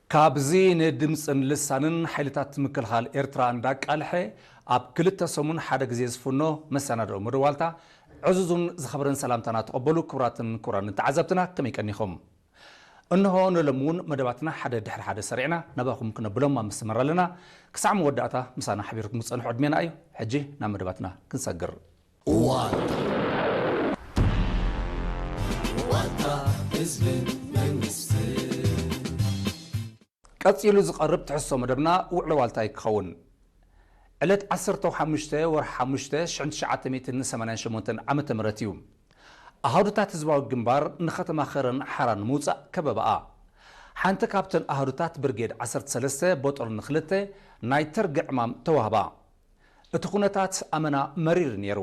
ካብዚ ንድምጽን ልሳንን ሓይልታት ምክልኻል ኤርትራ እንዳቃልሐ ኣብ ክልተ ሰሙን ሓደ ግዜ ዝፍኖ መሰናድኦ መደብ ዋልታ ዕዙዝን ዝኸበረን ሰላምታና ተቐበሉ። ክቡራትን ክቡራን ተዓዘብትና ከመይ ቀኒኹም? እንሆ ንሎሚ እውን መደባትና ሓደ ድሕሪ ሓደ ሰሪዕና ናባኹም ክነብሎም ኣብ መስመር ኣለና። ክሳዕ መወዳእታ ምሳና ሓቢርኩም ክጸንሑ ዕድሜና እዩ። ሕጂ ናብ መደባትና ክንሰግር። ዋልታ። ዋልታ ህዝብን መንግስትን። ቀጺሉ ዝቐርብ ትሕዝቶ መደብና ውዕሎ ዋልታ እዩ ክኸውን። ዕለት ዓሰርተ ሓሙሽተ ወርሒ ሓሙሽተ ሽሕን ትሽዓተ ሚእትን ሰማንያን ሸሞንተን ዓመተ ምህረት እዩ። ኣሃዱታት ህዝባዊ ግንባር ንከተማ ከረን ሓራ ንምውጻእ ከበባኣ። ሓንቲ ካብተን ኣሃዱታት ብርጌድ ዓሰርተ ሰለስተ ቦጦሎኒ ክልተ ናይ ተርጊ ዕማም ተዋህባ። እቲ ኩነታት ኣመና መሪር ነይሩ።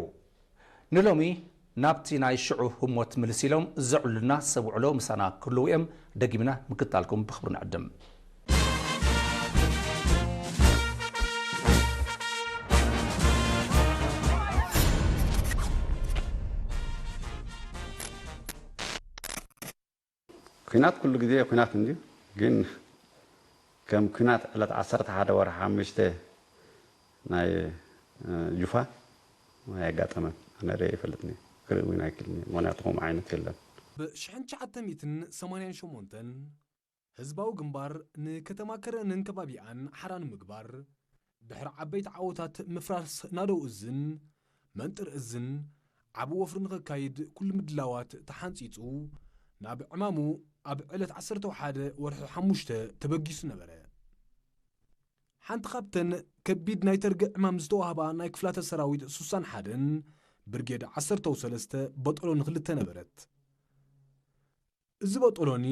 ንሎሚ ናብቲ ናይ ሽዑ ህሞት ምልስ ኢሎም ዘዕሉልና ሰብ ውዕሎ ምሳና ክህልዉ እዮም። ደጊምና ምክትታልኩም ብኽብሪ ንዕድም። ኲናት ኩሉ ግዜ ኲናት እንድዩ፣ ግን ከም ኲናት ዕለት ዓሰርተ ሓደ ወርሒ ሓሙሽተ ናይ፣ እ፣ ጁፋ ኣየጋጠመን። ኣነ ርእየ ኣይፈልጥን እየ፣ ክርኢ እውን ኣይክእልን እየ፣ ምኽንያቱ ከምኡ ዓይነት የለን። ብ ሽሕን ትሽዓተ ሚእትን ሰማንያን ሸሞንተን ህዝባዊ ግንባር ንከተማ ከረንን ከባቢኣን ሓራ ንምግባር፣ ድሕሪ ዓበይቲ ዓወታት ምፍራስ ናደው እዝን መንጥር እዝን ዓቢ ወፍሪ ንኸካይድ ኩሉ ምድላዋት ተሓንጺጹ፣ ናብ ዕማሙ ኣብ ዕለት ዓሰርተ ሓደ ወርሒ ሓሙሽተ ተበጊሱ ነበረ። ሓንቲ ካብተን ከቢድ ናይ ተርጊ ዕማም ዝተዋህባ ናይ ክፍላተ ሰራዊት ሱሳን ሓደን ብርጌድ ዓሰርተ ሰለስተ ቦጦሎኒ ክልተ ነበረት። እዚ ቦጦሎኒ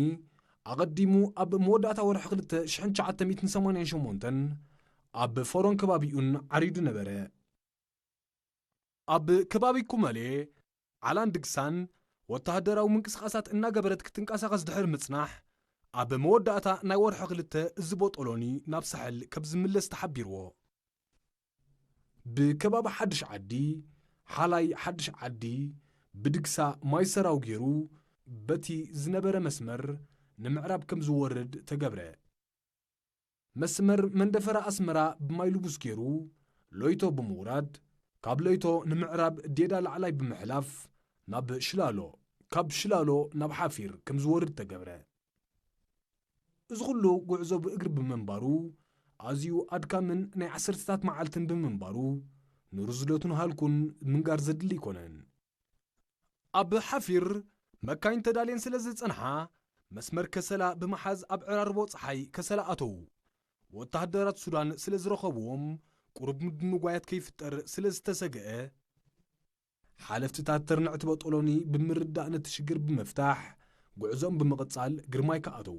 ኣቐዲሙ ኣብ መወዳእታ ወርሒ ክልተ ሽሕን ትሽዓተ ሚእትን ሰማንያን ሸሞንተን ኣብ ፈሮን ከባቢኡን ዓሪዱ ነበረ። ኣብ ከባቢ ኩመሌ፣ ዓላን ድግሳን ወተሃደራዊ ምንቅስቓሳት እናገበረት ክትንቀሳቐስ ድሕሪ ምጽናሕ፣ ኣብ መወዳእታ ናይ ወርሒ ክልተ እዚ ቦጦሎኒ ናብ ሳሕል ከም ዝምለስ ተሓቢርዎ። ብከባቢ ሓድሽ ዓዲ፣ ሓላይ ሓድሽ ዓዲ፣ ብድግሳ ማይ ሰራው ገይሩ በቲ ዝነበረ መስመር ንምዕራብ ከም ዝወርድ ተገብረ። መስመር መንደፈራ ኣስመራ ብማይ ልቡስ ገይሩ ሎይቶ ብምውራድ፣ ካብ ሎይቶ ንምዕራብ ዴዳ ላዕላይ ብምሕላፍ ናብ ሽላሎ፣ ካብ ሽላሎ ናብ ሓፊር ከም ዝወርድ ተገብረ። እዚ ኩሉ ጉዕዞ ብእግሪ ብምንባሩ፣ ኣዝዩ ኣድካምን ናይ ዓሰርተታት መዓልትን ብምንባሩ፣ ንርዝነቱን ሃልኩን ምንጋር ዘድሊ ኣይኮነን። ኣብ ሓፊር መካይን ተዳልየን ስለ ዝጸንሓ፣ መስመር ከሰላ ብምሓዝ ኣብ ዕራርቦ ጸሓይ ከሰላ ኣተዉ። ወተሃደራት ሱዳን ስለ ዝረኸብዎም፣ ቁሩብ ምድንጓያት ከይፍጠር ስለ ዝተሰግአ፣ ሓለፍትታት ተርንዕቲ በጦሎኒ ብምርዳእ ነቲ ሽግር ብምፍታሕ፣ ጉዕዞኦም ብምቕጻል ግርማይ ከኣተዉ።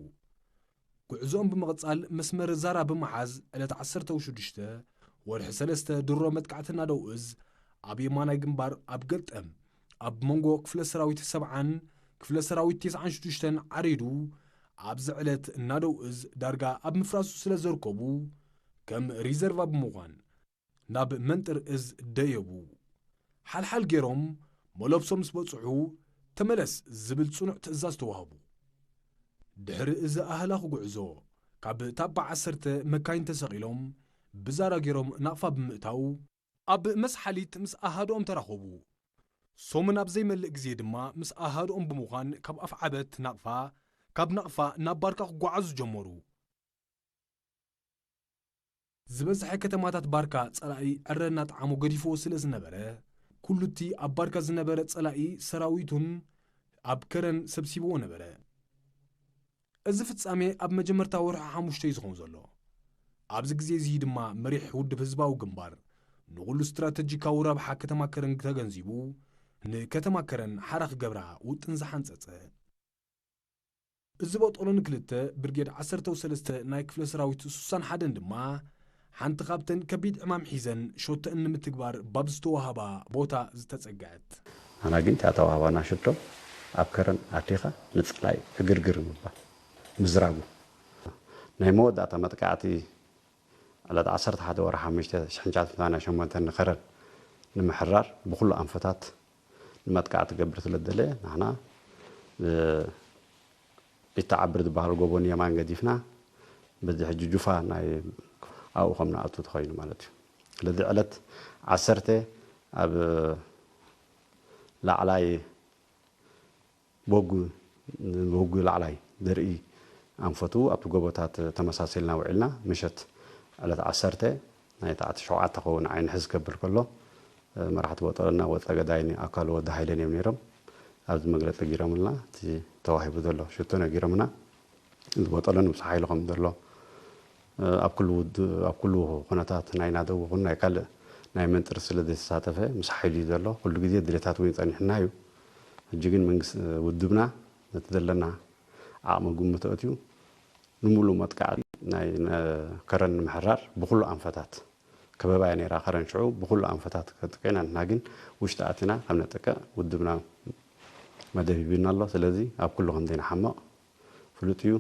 ጉዕዞኦም ብምቕጻል መስመር ዛራ ብምሓዝ ዕለት ዓሰርተ ሽዱሽተ ወርሒ ሰለስተ ድሮ መጥቃዕቲ ናደው እዝ ኣብ የማናይ ግንባር ኣብ ገልጠም ኣብ መንጎ ክፍለ ሰራዊት ሰብዓን ክፍለ ሰራዊት ተስዓን ሽዱሽተን ዓሪዱ ኣብዚ ዕለት ናደው እዝ ዳርጋ ኣብ ምፍራሱ ስለ ዘርከቡ ከም ሪዘርቫ ብምዃን ናብ መንጥር እዝ ደየቡ። ሓልሓል ገይሮም መለብሶም ምስ በጽሑ፣ "ተመለስ" ዝብል ጽኑዕ ትእዛዝ ተዋህቡ። ድሕሪ እዚ ኣህላኺ ጉዕዞ፣ ካብ ታባ ዓሰርተ መካይን ተሰቒሎም ብዛራ ገይሮም ናቕፋ ብምእታው፣ ኣብ መስሓሊት ምስ ኣሃዶኦም ተራኸቡ። ሶምን ኣብ ዘይመልእ ግዜ ድማ ምስ ኣሃዶኦም ብምዃን ካብ ኣፍዓበት ናቕፋ፣ ካብ ናቕፋ ናብ ባርካ ክጓዓዙ ጀመሩ። ዝበዝሐ ከተማታት ባርካ ጸላኢ ዕረ እናጠዓሞ ገዲፍዎ ስለ ዝነበረ፣ ኩሉ እቲ ኣብ ባርካ ዝነበረ ጸላኢ ሰራዊቱን ኣብ ከረን ሰብሲብዎ ነበረ። እዚ ፍጻሜ ኣብ መጀመርታ ወርሒ ሓሙሽተ እዩ ዝኸውን ዘሎ። ኣብዚ ግዜ እዚ ድማ መሪሕ ውድብ ህዝባዊ ግንባር ንኹሉ ስትራተጂካዊ ረብሓ ከተማ ከረን ተገንዚቡ፣ ንከተማ ከረን ሓራ ክገብራ ውጥን ዝሓንጸጸ። እዚ ቦጦሎኒ ክልተ ብርጌድ ዓሰርተ ሰለስተ ናይ ክፍለ ሰራዊት ስሳን ሓደን ድማ ሓንቲ ካብተን ከቢድ ዕማም ሒዘን ሸቶአን ንምትግባር ባብ ዝተዋህባ ቦታ ዝተጸግዐት። ኣና ግን እታ ተዋህባና ሽቶ ኣብ ከረን ኣዴኻ ንጸላኢ ዕግርግር ምባል ምዝራጉ ናይ መወዳእታ መጥቃዕቲ ዕለት ዓሰርተ ሓደ ወርሒ ሓሙሽተ ሽሕን ትሽዓተ ሚእትን ሰማንያን ሸሞንተን ንኸረን ንምሕራር ብኹሉ ኣንፈታት ንመጥቃዕቲ ገብር ስለ ዝደለ ንሕና እ፣ ቢታ ዓብር ዝበሃል ጎቦ ንየማን ገዲፍና በዚ ሕጂ ጁፋ ናይ ኣብኡ ከም ንኣቱ ተኾይኑ ማለት እዩ። ስለዚ ዕለት ዓሰርተ ኣብ ላዕላይ ቦጉ ንቦጉ ላዕላይ ዘርኢ ኣንፈቱ ኣብቲ ጎቦታት ተመሳሲልና ውዒልና ምሸት ዕለት ዓሰርተ ናይ ታዕቲ ሸውዓተ ኸውን ዓይኒ ሕዝ ከብል ከሎ መራሕቲ ቦጠሎና ወፀ ገዳይኒ ኣካል ወዲ ሃይለን እዮም ነይሮም። ኣብዚ መግለፂ ነጊሮምልና እቲ ተዋሂቡ ዘሎ ሽቶ ነጊሮምና። እዚ ቦጠሎኒ ምስ ሓይሉ ከም ዘሎ ኣብ ኩሉ ውድ- ኣብ ኩሉ ኩነታት ናይ ናደው ይኹን ናይ ካልእ ናይ መንጥር ስለ ዘይተሳተፈ ምስ ሓይሉ እዩ ዘሎ። ኩሉ ግዜ ድሌታት እውን ጸኒሕና እዩ። ሕጂ ግን መንግስቲ ውድብና ነቲ ዘለና ዓቕሚ ግምት ኣእትዩ ንምሉእ መጥቃዕቲ ናይ ነ- ከረን ንምሕራር ብኩሉ ኣንፈታት ከበባያ ነይራ ከረን ሽዑ ብኩሉ ኣንፈታት ከጥቅዕና ንሕና ግን ውሽጢ ኣቲና ከም ነጥቅዕ ውድብና መደብ ሂብና ኣሎ። ስለዚ ኣብ ኩሉ ከም ዘይንሓመቕ ፍሉጥ እዩ።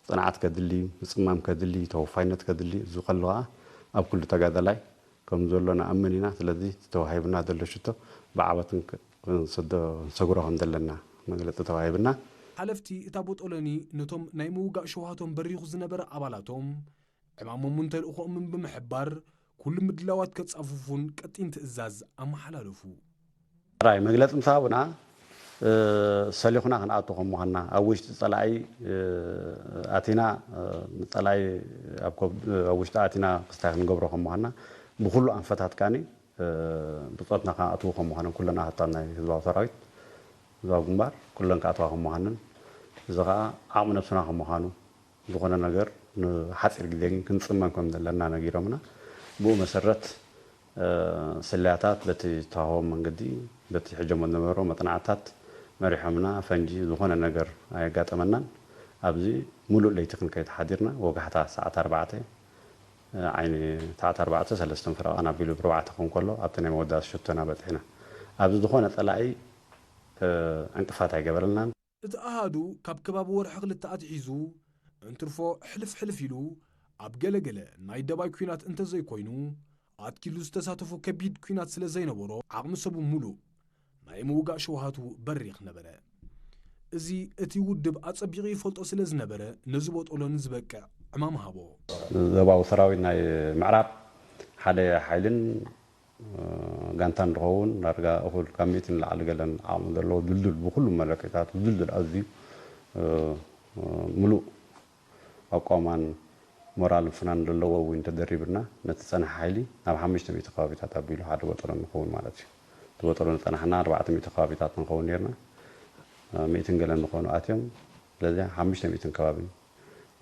ጽንዓት ከድሊ እዩ፣ ምጽማም ከድሊ እዩ፣ ተወፋይነት ከድሊ እዩ። እዚ ከሎ ኸኣ ኣብ ኩሉ ተጋዳላይ ከም ዘሎ ንኣምን ኢና። ስለዚ እቲ ተዋሂብና ዘሎ ሽቶ ብዓወት ክንክ- ክንሰዶ- ክንሰግሮ ከም ዘለና መግለጺ ተዋሂብና። ሓለፍቲ እታ ቦጦሎኒ ነቶም ናይ ምውጋእ ሸውሃቶም በሪኹ ዝነበረ ኣባላቶም ዕማሞምን ተልእኾኦምን ብምሕባር ኩሉ ምድላዋት ከጻፍፉን ቀጢን ትእዛዝ ኣመሓላለፉ። ጥራይ መግለጺ ምስ ሃቡና ሰሊኹና ክንኣቱ ከም ምዃንና ኣብ ውሽጢ ጸላኢ ኣቲና ንጸላኢ ኣብ ውሽጢ ኣቲና ክስታይ ክንገብሮ ከም ምዃንና ብኩሉ ኣንፈታት ካኒ ብጾትና ክኣትዉ ከም ምዃኖም ኩለን ኣሃታት ናይ ህዝባዊ ሰራዊት ህዝባዊ ግንባር ኩለን ክኣትዋ ከም ምዃንን እዚ ከዓ ዓቕሚ ነብስና ከም ምዃኑ ዝኾነ ነገር ንሓፂር ግዜ ግን ክንፅመም ከም ዘለና ነጊሮምና። ብኡ መሰረት ስለያታት በቲ ተዋህቦም መንገዲ በቲ ሕጀሞ ዝነበሮ መፅናዕትታት መሪሖምና። ፈንጂ ዝኾነ ነገር ኣየጋጠመናን። ኣብዚ ሙሉእ ለይቲ ክንከይድ ሓዲርና። ወጋሕታ ሰዓት ኣርባዕተ ዓይኒ ሰዓት ኣርባዕተ ሰለስተን ፈረቓን ኣቢሉ ብርባዕተ ክኸውን ከሎ ኣብቲ ናይ መወዳእታ ሸቶና በፂሕና። ኣብዚ ዝኾነ ፀላኢ ዕንቅፋት ኣይገበረልናን። እቲ ኣሃዱ ካብ ከባቢ ወርሒ ክልተ ኣትሒዙ እንትርፎ ሕልፍ ሕልፍ ኢሉ ኣብ ገለ ገለ ናይ ደባይ ኲናት እንተዘይኮይኑ ኣትኪሉ ዝተሳተፎ ከቢድ ኲናት ስለ ዘይነበሮ ዓቕሚ ሰቡ ሙሉእ ናይ ምውጋእ ሸውሃቱ በሪኽ ነበረ። እዚ እቲ ውድብ ኣጸቢቑ ይፈልጦ ስለ ዝነበረ ነዚ ቦጦሎኒ ዝበቅዕ ዕማም ሃቦ። ዞባዊ ሰራዊት ናይ ምዕራብ ሓደ ሓይልን ጋንታን ዝኸውን ዳርጋ እኹል ካብ ሚእቲ ንላዕሊ ገለን ዓቕሚ ዘለዎ ድልዱል ብኩሉ መለክዒታት ድልዱል ኣዝዩ ምሉእ ኣቋማን ሞራልን ፍናን ዘለዎ እውን ተደሪብና ነቲ ዝጸንሐ ሓይሊ ናብ ሓሙሽተ ሚእቲ ከባቢታት ኣቢሉ ሓደ ቦጦሎኒ ንኸውን ማለት እዩ። እቲ ቦጦሎኒ ዝጸናሕና ኣርባዕተ ሚእቲ ከባቢታት ንኸውን ነርና። ሚእትን ገለን ዝኾኑ ኣትዮም። ስለዚ ሓሙሽተ ሚእትን ከባቢ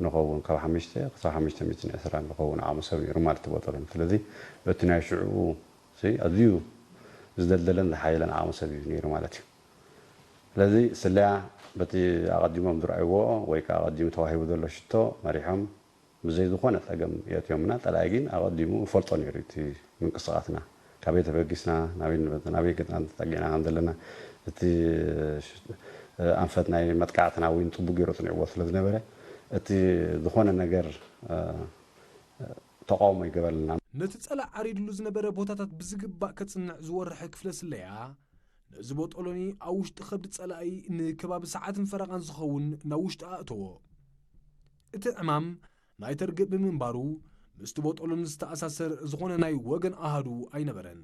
ንኸውን ካብ ሓሙሽተ ክሳብ ሓሙሽተ ሚእትን ዕስራን ንኸውን ዓቕሚ ሰብ ነይሩ ማለት እዩ ቦጦሎኒ። ስለዚ በቲ ናይ ሽዑ ኣዝዩ ዝደልደለን ዝሓየለን ዓቕሚ ሰብ እዩ ነይሩ ማለት እዩ። ስለዚ ስለያ በቲ ኣቐዲሞም ዝረኣይዎ ወይ ከዓ ኣቐዲሙ ተዋሂቡ ዘሎ ሽቶ መሪሖም ብዘይ ዝኾነ ጸገም የእትዮምና። ጸላኢ ግን ኣቐዲሙ ይፈልጦ ነይሩ እቲ ምንቅስቓስና፣ ካበይ ተበጊስና ናበይ ንመጽእ ናበይ ገጽና ተጸጊዕና ከም ዘለና እቲ ኣንፈት ናይ መጥቃዕትና እውን ጽቡቕ ገይሩ ጽኒዕዎ ስለ ዝነበረ እቲ ዝኾነ ነገር ተቃውሞ ይገበረልና። ነቲ ጸላእ ዓሪድሉ ዝነበረ ቦታታት ብዝግባእ ከጽንዕ ዝወረሐ ክፍለ ስለያ ነዚ ቦጦሎኒ ኣብ ውሽጢ ከብዲ ጸላኢ ንከባቢ ሰዓትን ፈረቓን ዝኸውን ናብ ውሽጢ ኣእተዎ። እቲ ዕማም ናይ ተርግእ ብምንባሩ ምስቲ ቦጦሎኒ ዝተኣሳሰር ዝኾነ ናይ ወገን ኣሃዱ ኣይነበረን።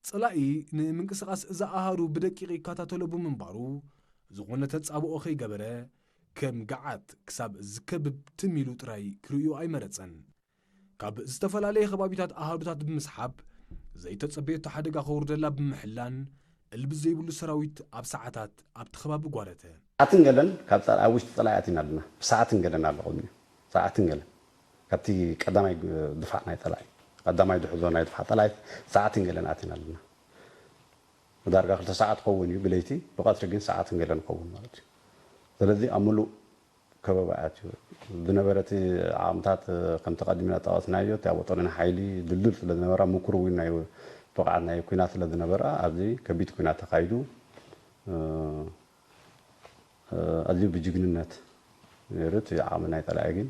ጸላኢ ንምንቅስቓስ እዛ ኣሃዱ ብደቂቕ ይከታተሎ ብምንባሩ ዝኾነ ተጻብኦ ከይገበረ ከም ገዓት ክሳብ ዝከብብ ትም ኢሉ ጥራይ ክርእዮ ኣይመረጸን። ካብ ዝተፈላለየ ከባቢታት ኣሃዱታት ብምስሓብ ዘይተጸበየቶ ሓደጋ ከውርደላ ብምሕላን እልቢ ዘይብሉ ሰራዊት ኣብ ሰዓታት ኣብቲ ከባቢ ጓረተ። ሰዓትን ገለን ካብ ጸላ-፣ ኣብ ውሽጢ ጸላኢ ኣቲና ኣለና። ሰዓትን ገለን ኣሎ ቅድሚኡ። ሰዓትን ገለን። ካብቲ ቀዳማይ ድፋዕ ናይ ጸላኢ፣ ቀዳማይ ድሕዞ ናይ ድፋዕ ጸላኢ ሰዓትን ገለን ኣቲና ኣለና። ዳርጋ ክልተ ሰዓት ክኸውን እዩ ብለይቲ፣ ብቐትሪ ግን ሰዓትን ገለን ክኸውን ማለት እዩ። ስለዚ ኣብ ምሉእ ከበባ ኣትዩ ዝነበረ እቲ ዓቕምታት፣ ከምቲ ቀዲምና ዝጠቐስናዮ፣ እቲ ኣብ ወጠንን ሓይሊ ድልዱል ስለ ዝነበራ፣ ምኩር እውን ናይ ብቕዓት ናይ ኲናት ስለ ዝነበራ፣ ኣብዚ ከቢድ ኲናት ተኻይዱ። እ፣ ኣዝዩ ብጅግንነት ነይሩ። እቲ ዓቕሚ ናይ ጸላኢ ግን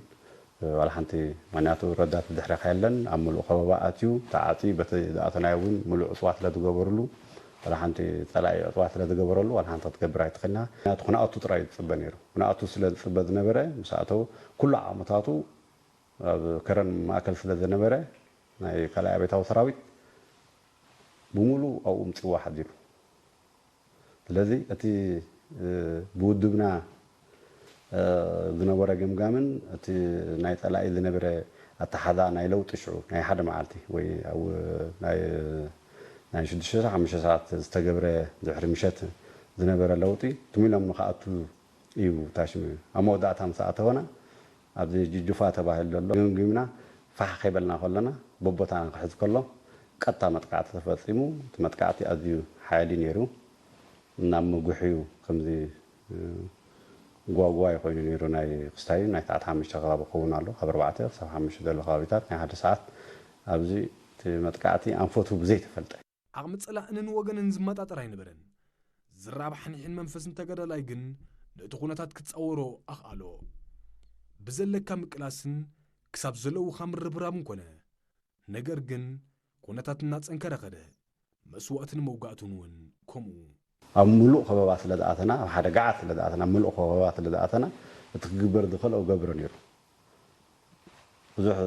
ዋላ ሓንቲ፣ ምኽንያቱ ረዳት ብድሕረኻ የለን። ኣብ ምሉእ ከበባ ኣትዩ ተዓጽዩ፣ በቲ ዝኣተናዮ እውን ምሉእ ዕጽዋ ስለ ዝገበርሉ፣ ዋላ ሓንቲ ጸላኢ ዕጽዋ ስለ ዝገበረሉ ዋላ ሓንቲ ክትገብር ኣይትኽእልና። ምኽንያቱ ክነኣቱ ጥራይ እዩ ዝጽበ ነይሩ። ክነኣቱ ስለ ዝጽበ ዝነበረ፣ ምስ ኣተወ ኩሉ ዓቕምታቱ ኣብ ከረን ማእከል ስለ ዝነበረ፣ ናይ ካልኣይ ኣብዮታዊ ሰራዊት ብምሉእ ኣብኡ ምጽዋ ሓዚሉ። ስለዚ እቲ፣ እ፣ ብውድብና፣ እ፣ ዝነበረ ገምጋምን እቲ ናይ ጸላኢ ዝነበረ ኣተሓዛ ናይ ለውጢ ሽዑ ናይ ሓደ መዓልቲ ወይ ኣብ ናይ፣ ናይ ሽዱሽተ ሓሙሽተ ሰዓት ዝተገብረ ድሕሪ ምሸት ዝነበረ ለውጢ ትም ኢሎም ንኽኣቱ እዩ ታሽሙ። ኣብ መወዳእታ ምስ ኣተወና ኣብዚ ጅጁፋ ተባሂሉ ዘሎ ገምጊምና ፋሕ ከይበልና ከለና በቦታና ክሕዝ ከሎ ቀጥታ መጥቃዕቲ ተፈጺሙ። እቲ መጥቃዕቲ ኣዝዩ ሓያሊ ነይሩ። ናብ መጉሕዩ ከምዚ፣ እ፣ ጓጓይ ኮይኑ ነይሩ። ናይ ክስታዩ ናይ ሰዓት ሓሙሽተ ከባቢ ክኸውን ኣሎ። ካብ ኣርባዕተ ክሳብ ሓሙሽተ ዘሎ ከባቢታት ናይ ሓደ ሰዓት ኣብዚ እቲ መጥቃዕቲ ኣንፈቱ ብዘይተፈልጠ። ዓቕሚ ጸላእንን ወገንን ዝመጣጠር ኣይነበረን። ዝራብ ሓኒሕን መንፈስን ተጋዳላይ ግን ነቲ ኩነታት ክጻወሮ ኣኽኣሎ። ብዘለካ ምቅላስን ክሳብ ዘለውኻ ምርብራብን ኮነ። ነገር ግን ኩነታት እናጸንከረ ከደ። መስዋእትን መውጋእቱን እውን ከምኡ። ኣብ ምሉእ ከበባ ስለ ዝኣተና፣ ኣብ ሓደ ገዓት ስለ ዝኣተና፣ ኣብ ምሉእ ከበባ ስለ ዝኣተና፣ እቲ ክግበር ዝኽእሎ ገብረ ነይሩ። ብዙሕ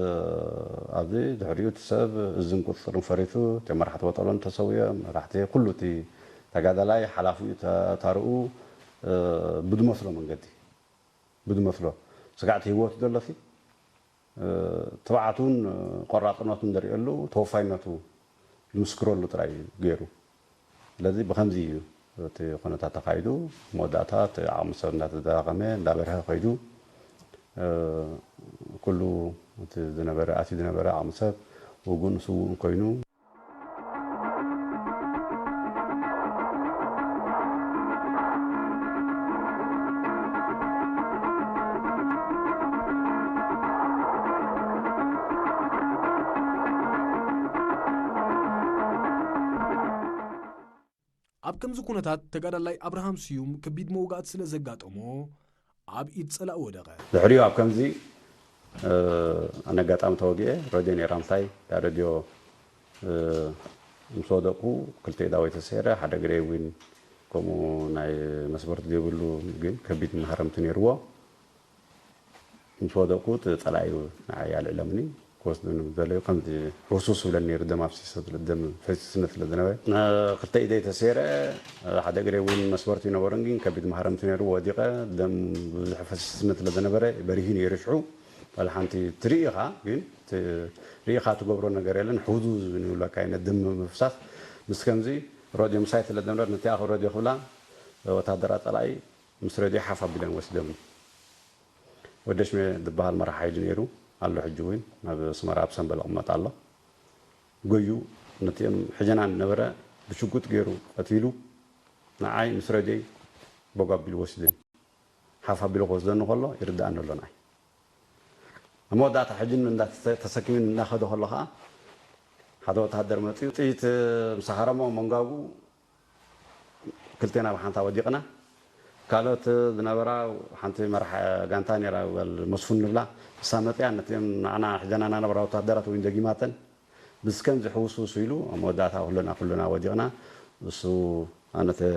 ኣብዚ ድሕሪኡ እቲ ሰብ እዝን ቁጽጽርን ፈሪሱ፣ እቶም መራሕቲ ወጠሎን ተሰዊኦም፣ መራሕቲ ኩሉ እቲ ተጋዳላይ ሓላፊኡ ተ-፣ ታርኡ፣ እ፣ ብዝመስሎ መንገዲ፣ ብዝመስሎ ስጋዕቲ ህይወቱ ዘሎሲ፣ እ፣ ትብዓቱን ቆራጽነቱን ዘርእየሉ፣ ተወፋይነቱ ዝምስክረሉ ጥራይ እዩ ገይሩ። ስለዚ ብኸምዚ እዩ እቲ ኩነታት ተኻይዱ። መወዳእታ እቲ ዓቕሚ ሰብ እንዳተዳኸመ እንዳበርሀ ከይዱ፣ እ፣ ኩሉ እቲ ዝነበረ፣ ኣትዩ ዝነበረ ዓቕሚ ሰብ ውጉን ስዉእን ኮይኑ። ኣብ ከምዚ ኩነታት ተጋዳላይ ኣብርሃም ስዩም ከቢድ መውጋእቲ ስለ ዘጋጠሞ ኣብ ኢድ ጸላኢ ወደቐ። ድሕሪኡ ኣብ ከምዚ፣ እ፣ ኣነጋጣሚ ተወጊኤ፣ ረድዮ ነይራ ምሳይ፣ እታ ረድዮ፣ እ፣ ምስ ወደቕኩ ክልተ ኢዳወይ ተሰይረ፣ ሓደ እግረይ እውን ከምኡ ናይ መስበርቲ ዘይብሉ ግን ከቢድ መሃረምቲ ነይርዎ። ምስ ወደቕኩ እቲ ጸላኢ እዩ ንዓይ ኣልዒሎምኒ ክወስዱኒ ምስ ደለዩ ከምዚ ሕውስውስ ይብለኒ ነይሩ፣ ደም ኣፍሲሰ ስለ፣ ደም ፈሲስኒ ስለ ዝነበረ። ን-፣ ክልተ ኢደይ ተሰይረ፣ ሓደ እግረይ እውን መስበርቲ ይነበሩን ግን ከቢድ መሃረምቲ ነይሩ፣ ወዲቐ ደም ብዙሕ ፈሲስኒ ስለ ዝነበረ በሪሁ ነይሩ ሽዑ። ዋላ ሓንቲ ትርኢ ኢኻ ግን ት-፣ ርኢኻ ትገብሮ ነገር የለን፣ ሕውዝውዝ ይብለካ እዩ፣ ደም ምፍሳስ። ምስ ከምዚ ረድዮ ምሳይ ስለ ዝነበረ ነቲኣ ረድዮ ክብላ ወታደራት ጸላኢ ምስ ረድዮ ሓፍ ኣቢለን ወሲዶምኒ። ወደሽሜ ዝበሃል መራሕ ሓይሊ ነይሩ፣ ኣሎ ሕጂ እውን ኣብ ኣስመራ ኣብ ሰምበል ይቕመጥ ኣሎ። ጎዩ ነቲኦም ሕጀና ነበረ ብሽጉጥ ገይሩ ቀቲሉ፣ ንዓይ ምስ ረድዮይ ቦግ ኣቢሉ ወሲዱኒ። ሓፍ ኣቢሉ ክወስደኒ ከሎ ይርድኣኒ ኣሎ ንዓይ። ኣብ መወዳእታ ሕጂ እንዳ ተሰኪሙኒ እናኸደ ከሎ ኸዓ ሓደ ወታሃደር መፂኡ ጥይት ምስ ሃረሞ መንጋጉ ክልቴና ብሓንታ ወዲቕና። ካልኦት ዝነበራ ሓንቲ መራሕ ጋንታ ነይራ፣ ጓል መስፉን ንብላ፣ ንሳ መፂኣ ነቲኦም ንዓና ሕጀናና ነበራ ወታሃደራት እውን ደጊማተን። ምስ ከምዚ ሕውስውስ ኢሉ ኣብ መወዳእታ ኩልና፣ ኩልና ወዲቕና። እሱ ኣነ ተ-፣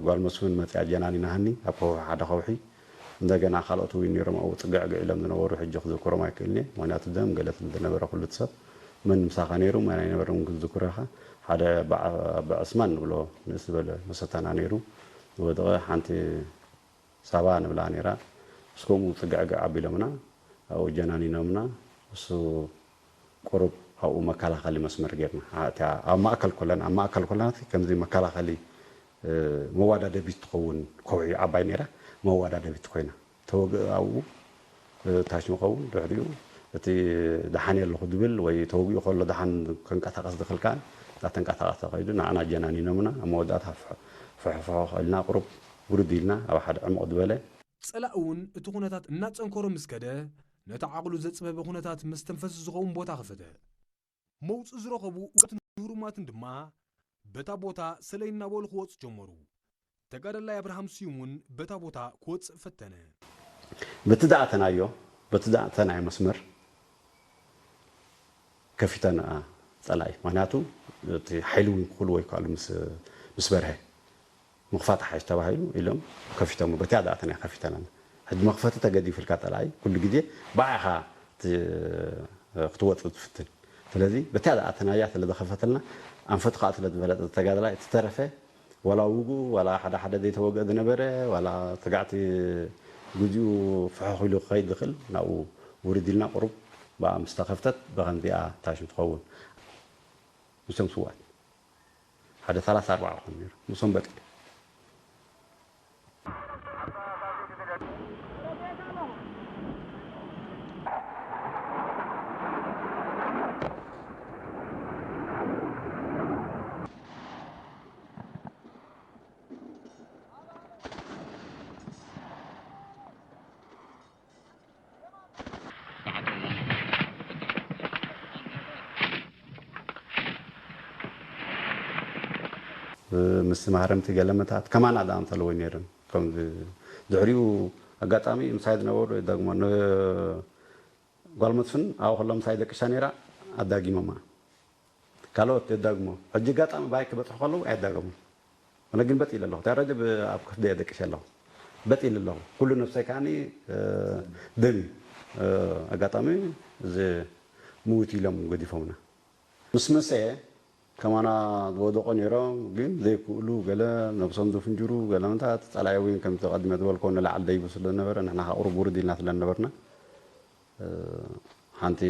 ጓል መስፍን መፂኣ ጀናኒናሃኒ ኣብ ከውሒ፣ ሓደ ከውሒ። እንደገና ካልኦት እውን ነይሮም ኣብኡ ፅግዕግዕ ኢሎም ዝነበሩ፣ ሕጂ ክዝክሮም ኣይክእልን እየ። ምኽንያቱ ደም ገለ ስለ ዝነበረ ኩሉ እቲ ሰብ መን ምሳኻ ነይሩ መን ኣይነበረን እውን ክትዝክሮ ኢኻ። ሓደ በዓ-፣ ኣባ ዕስማን ንብሎ ንእስ ዝበለ መሰታና ነይሩ። ዝወደቐ ሓንቲ ሳባ ንብላ ነይራ። ምስ ከምኡ ፅግዕግዕ ኣቢሎምና፣ ኣብኡ ጀናኒኖምና። እሱ ቁሩብ ኣብኡ መከላኸሊ መስመር ጌርና። ኣ-፣ እቲኣ ኣብ ማእከል ኮለና፣ ኣብ ማእከል ኮለና እቲ ከምዚ መከላኸሊ፣ እ፣ መዋዳደቢት ትኸውን ከውሒ ዓባይ ነይራ። መወዳደቢት ኮይና። ተወግእ ኣብኡ ታሽሙ ኸውን ድሕሪኡ እቲ ደሓን ኣለኹ ዝብል ወይ ተወጊኡ ከሎ ደሓን ከንቀሳቐስ ዝኽእል ከኣ እዛ ተንቀሳቐሰ ከይዱ ንዓና ኣጀናኒኖምና ኣብ መወዳእታ ፍሕ- ፍሕፍሖ ኢልና ቁሩብ ውርድ ኢልና ኣብ ሓደ ዕሙቕ ዝበለ ጸላኢ እውን እቲ ኩነታት እናጸንከሮ ምስ ከደ ነቲ ዓቕሉ ዘጽበበ ኩነታት መስተንፈሲ ዝኸውን ቦታ ከፈተ። መውጽኢ ዝረኸቡ ውትን ህሩማትን ድማ በታ ቦታ ሰለይ እናበሉ ክወጹ ጀመሩ። ተጋዳላይ ኣብርሃም ስዩም እውን በታ ቦታ ክወጽእ ፈተነ። በቲ ዝኣተናዮ በቲ ዝኣተናዮ መስመር ከፊተና ጸላኢ ምክንያቱ እቲ ሓይሊ እውን ክኽእልዎ ይከኣሉ ምስ ምስ በርሀ ምኽፋት ሓይሽ ተባሂሉ ኢሎም ከፊቶም በቲያ ዝኣተናዮ ከፊተና ሕጂ መኽፈቲ ተገዲፉልካ ጸላኢ ኩሉ ግዜ ብዓኻ ክትወጽእ ትፍትን ስለዚ በቲያ ዝኣተናያ ስለ ዝኸፈተልና ኣንፈቱ ከዓ ስለ ዝበለጠ ተጋዳላይ እቲ ተረፈ ዋላ ውጉ ዋላ ሓደ ሓደ ዘይተወግአ ዝነበረ ዋላ ስጋዕቲ ግዚኡ ፍሕኽ ኢሉ ክኸይድ ዝኽእል ናብኡ ውርድ ኢልና ቁሩብ ብኣ ምስ ተኸፍተት ብኸምዚኣ ታሽም ትኸውን ምስቶም ስዋት ሓደ ሰላሳ ኣርባዓ ክኾኑ ነይሩ ምስኦም በጢ ምስ ማህረምቲ ገለመታት ከማና ዳ እንተለወ ነይረን ከም ድሕሪኡ ኣጋጣሚ ምሳይ ዝነበሩ ደግሞ ጓል መስፍን ኣብ ከሎ ምሳይ ደቅሻ ነይራ ኣዳጊሞማ ካልኦት የዳግሞ ሕጂ ኣጋጣሚ ባይ ክበፅሑ ከለዉ ኣየዳገሙ ኣነ ግን በጥ ኢለ ኣለኹ ታረጀ ኣብ ክፍደ የደቅሽ ኣለኹ በጥ ኢለ ኣለኹ ኩሉ ነብሰይ ከዓኒ ደም እዩ ኣጋጣሚ እዚ ምውት ኢሎም ገዲፎምና ምስ መሰ ከማና ዝወደቆ ነይሮም ግን ዘይክእሉ ገለ ነብሶም ዝፍንጅሩ ገለ ምንታት ፀላኢ እውን ከምቲ ቀድመ ዝበልኮ ንላዕሊ ደይቡ ስለዝነበረ ንሕና ከዓ ቁሩብ ውርድ ኢልና ስለዝነበርና ሓንቲ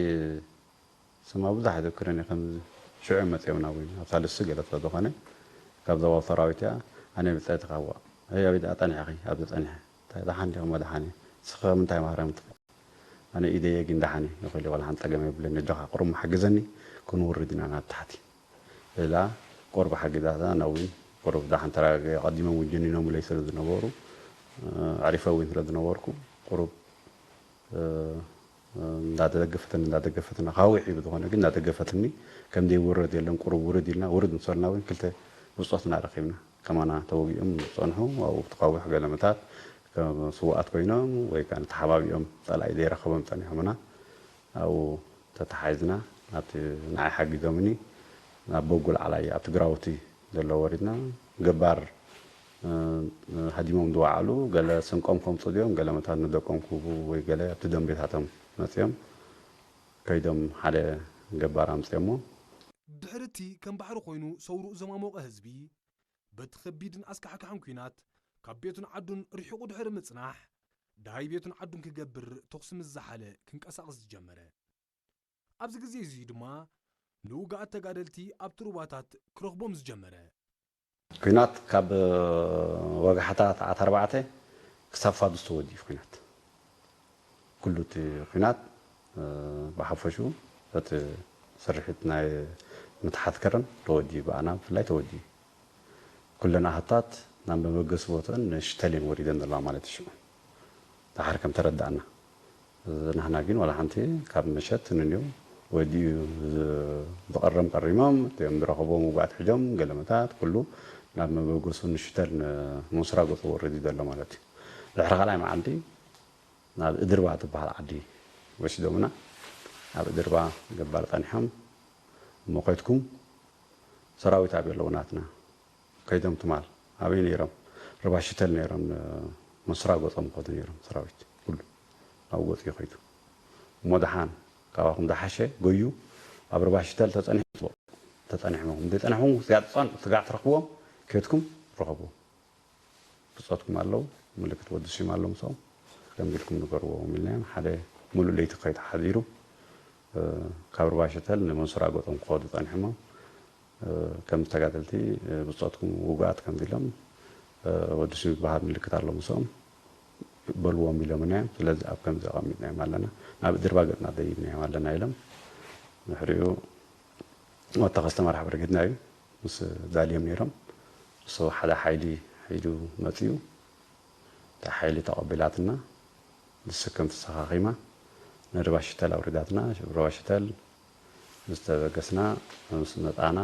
ስማ ብዙሕ ኣይዘክርን እየ ከም ሽዑ መፅኦም ናብ ኣብ ሳልስቲ ገለ ስለዝኾነ ካብ ዞባዊ ሰራዊት እያ ኣነ ብፀእቲ ካብዋ ኣበይ ኣበይ ጠኒሕኺ ኣብዚ ፀኒሐ እንታይ ደሓን ዲኹም ደሓን እየ ንስኺ ከምንታይ ማህረምቲ ኣነ ኢደየ ግን ደሓን እየ ይኽእል ዋላ ሓንቲ ፀገም የብለኒ ኣጆኻ ቁሩብ ሓግዘኒ ክንውርድ ኢና ናብ ታሕቲ ኢላ ቁሩብ ሓጊዛትና ነዊን ቁሩብ ደሓን ተረጋጊ ቀዲሞም እውን ጀኒኖምለይ ስለ ዝነበሩ ኣዕሪፈ እውን ስለ ዝነበርኩ ቁሩብ እንዳተደገፈትን እንዳደገፈትና ካውሕ ኢሉ ዝኾነ ግን እንዳደገፈትኒ ከም ዘይውረድ የለን ቁሩብ ውርድ ኢልና ውርድ ምስ በልና እውን ክልተ ብፆትና ረኺብና ከማና ተወጊኦም ዝፀንሑ ኣብኡ ተካውሕ ገለመታት ከም ስውኣት ኮይኖም ወይ ከዓ ተሓባቢኦም ፀላኢ ዘይረኸቦም ፀኒሖምና ኣብኡ ተተሓሒዝና ናብቲ ንዓይ ሓጊዞምኒ ናብ በጉል ዓላይ ኣብቲ ግራውቲ ዘሎ ወሪድና ገባር ሃዲሞም ዝወዓሉ ገለ ስንቆም ከምፁ ድዮም ገለ መታት ንደቆም ክህቡ ወይ ገለ ኣብቲ ደንቤታቶም መፅኦም ከይዶም ሓደ ገባር ኣምፅኦሞ። ድሕሪ እቲ ከም ባሕሪ ኮይኑ ሰውርኡ ዘማሞቐ ህዝቢ በቲ ከቢድን ኣስካሕካሕን ኲናት ካብ ቤቱን ዓዱን ርሒቑ ድሕሪ ምጽናሕ፣ ደሃይ ቤቱን ዓዱን ክገብር ተኹሲ ምስ ዝሓለ ክንቀሳቐስ ዝጀመረ። ኣብዚ ግዜ እዚ ድማ ንውጉኣት ተጋደልቲ ኣብቲ ሩባታት ክረኽቦም ዝጀመረ። ኲናት ካብ ወጋሕታ ሰዓት ኣርባዕተ ክሳብ ፋዱስ ተወዲኡ ኲናት። ኩሉ እቲ ኲናት ብሓፈሽኡ እቲ ስርሒት ናይ ምትሓት ከረን ተወዲኡ ብኣና ብፍላይ ተወዲኡ ኩለን ኣሃታት ናብ መበገሲ ቦተን ንሽተል እየን ወሪደን ዘለዋ ማለት እዩ ሽዑ ድሓር ከም ተረዳእና ናህና ግን ዋላ ሓንቲ ካብ መሸት ንንዮ ወዲኡ ዝቐረም ቀሪሞም እቲኦም ዝረኸቦም ውጉኣት ሕጆም ገለመታት ኩሉ ናብ መበገሱ ንሽተል ንሙስራ ገፁ ወሪዱ ዘሎ ማለት እዩ ድሕሪ ካልኣይ መዓልቲ ናብ እድርባ ትበሃል ዓዲ ወሲዶምና ኣብ እድርባ ገባር ጸኒሖም እሞ ከይድኩም ሰራዊት ኣበይ ኣለዉ ናትና ከይዶም ትማል ኣበይ ነይሮም ርባሽተል ነይሮም መስራ ገጾም ከዱ ነይሮም ሰራዊት ኩሉ ኣብ ገጹ ይኸይዱ እሞ ደሓን ካባኹም ዝሓሸ ጎዩ ኣብ ርባሽተል ተጸኒሑ ተጸኒሕኩም ዘይጸናሕኩም ስጋዕ ትረኽብዎም ከይድኩም ረኸብዎም ብጾትኩም ኣለዉ ምልክት ወዲ ስዩም ኣሎ ምስኦም ከምዚ ኢልኩም ንገርዎም ኢልናዮም ሓደ ሙሉእ ለይቲ ከይዱ ሓዲሩ ካብ ርባሽተል ንመንሱራ ገጾም ክኸዱ ጸኒሖሞ ከም ተጋደልቲ ብጾትኩም ውጉኣት ከምዚ ኢሎም ወዲ ስዩም ዝበሃል ምልክት ኣሎ ምስኦም በልዎም ኢሎምና እዮም። ስለዚ ኣብ ከምዚ ኣቐሚጥናዮም ኣለና፣ ናብ ድርባ ገጽና ደይብናዮም ኣለና ኢሎም። ድሕሪኡ ወታ ከስተማር ሓበረ ገድና እዩ ምስ ዛልዮም ነይሮም። እሱ ሓደ ሓይሊ ሒዱ መጺኡ፣ እታ ሓይሊ ተቐቢላትና፣ ንስክም ተሰኻኺማ፣ ንርባሽተል ኣውሪዳትና። ርባሽተል ምስ ተበገስና፣ ምስ መጻና፣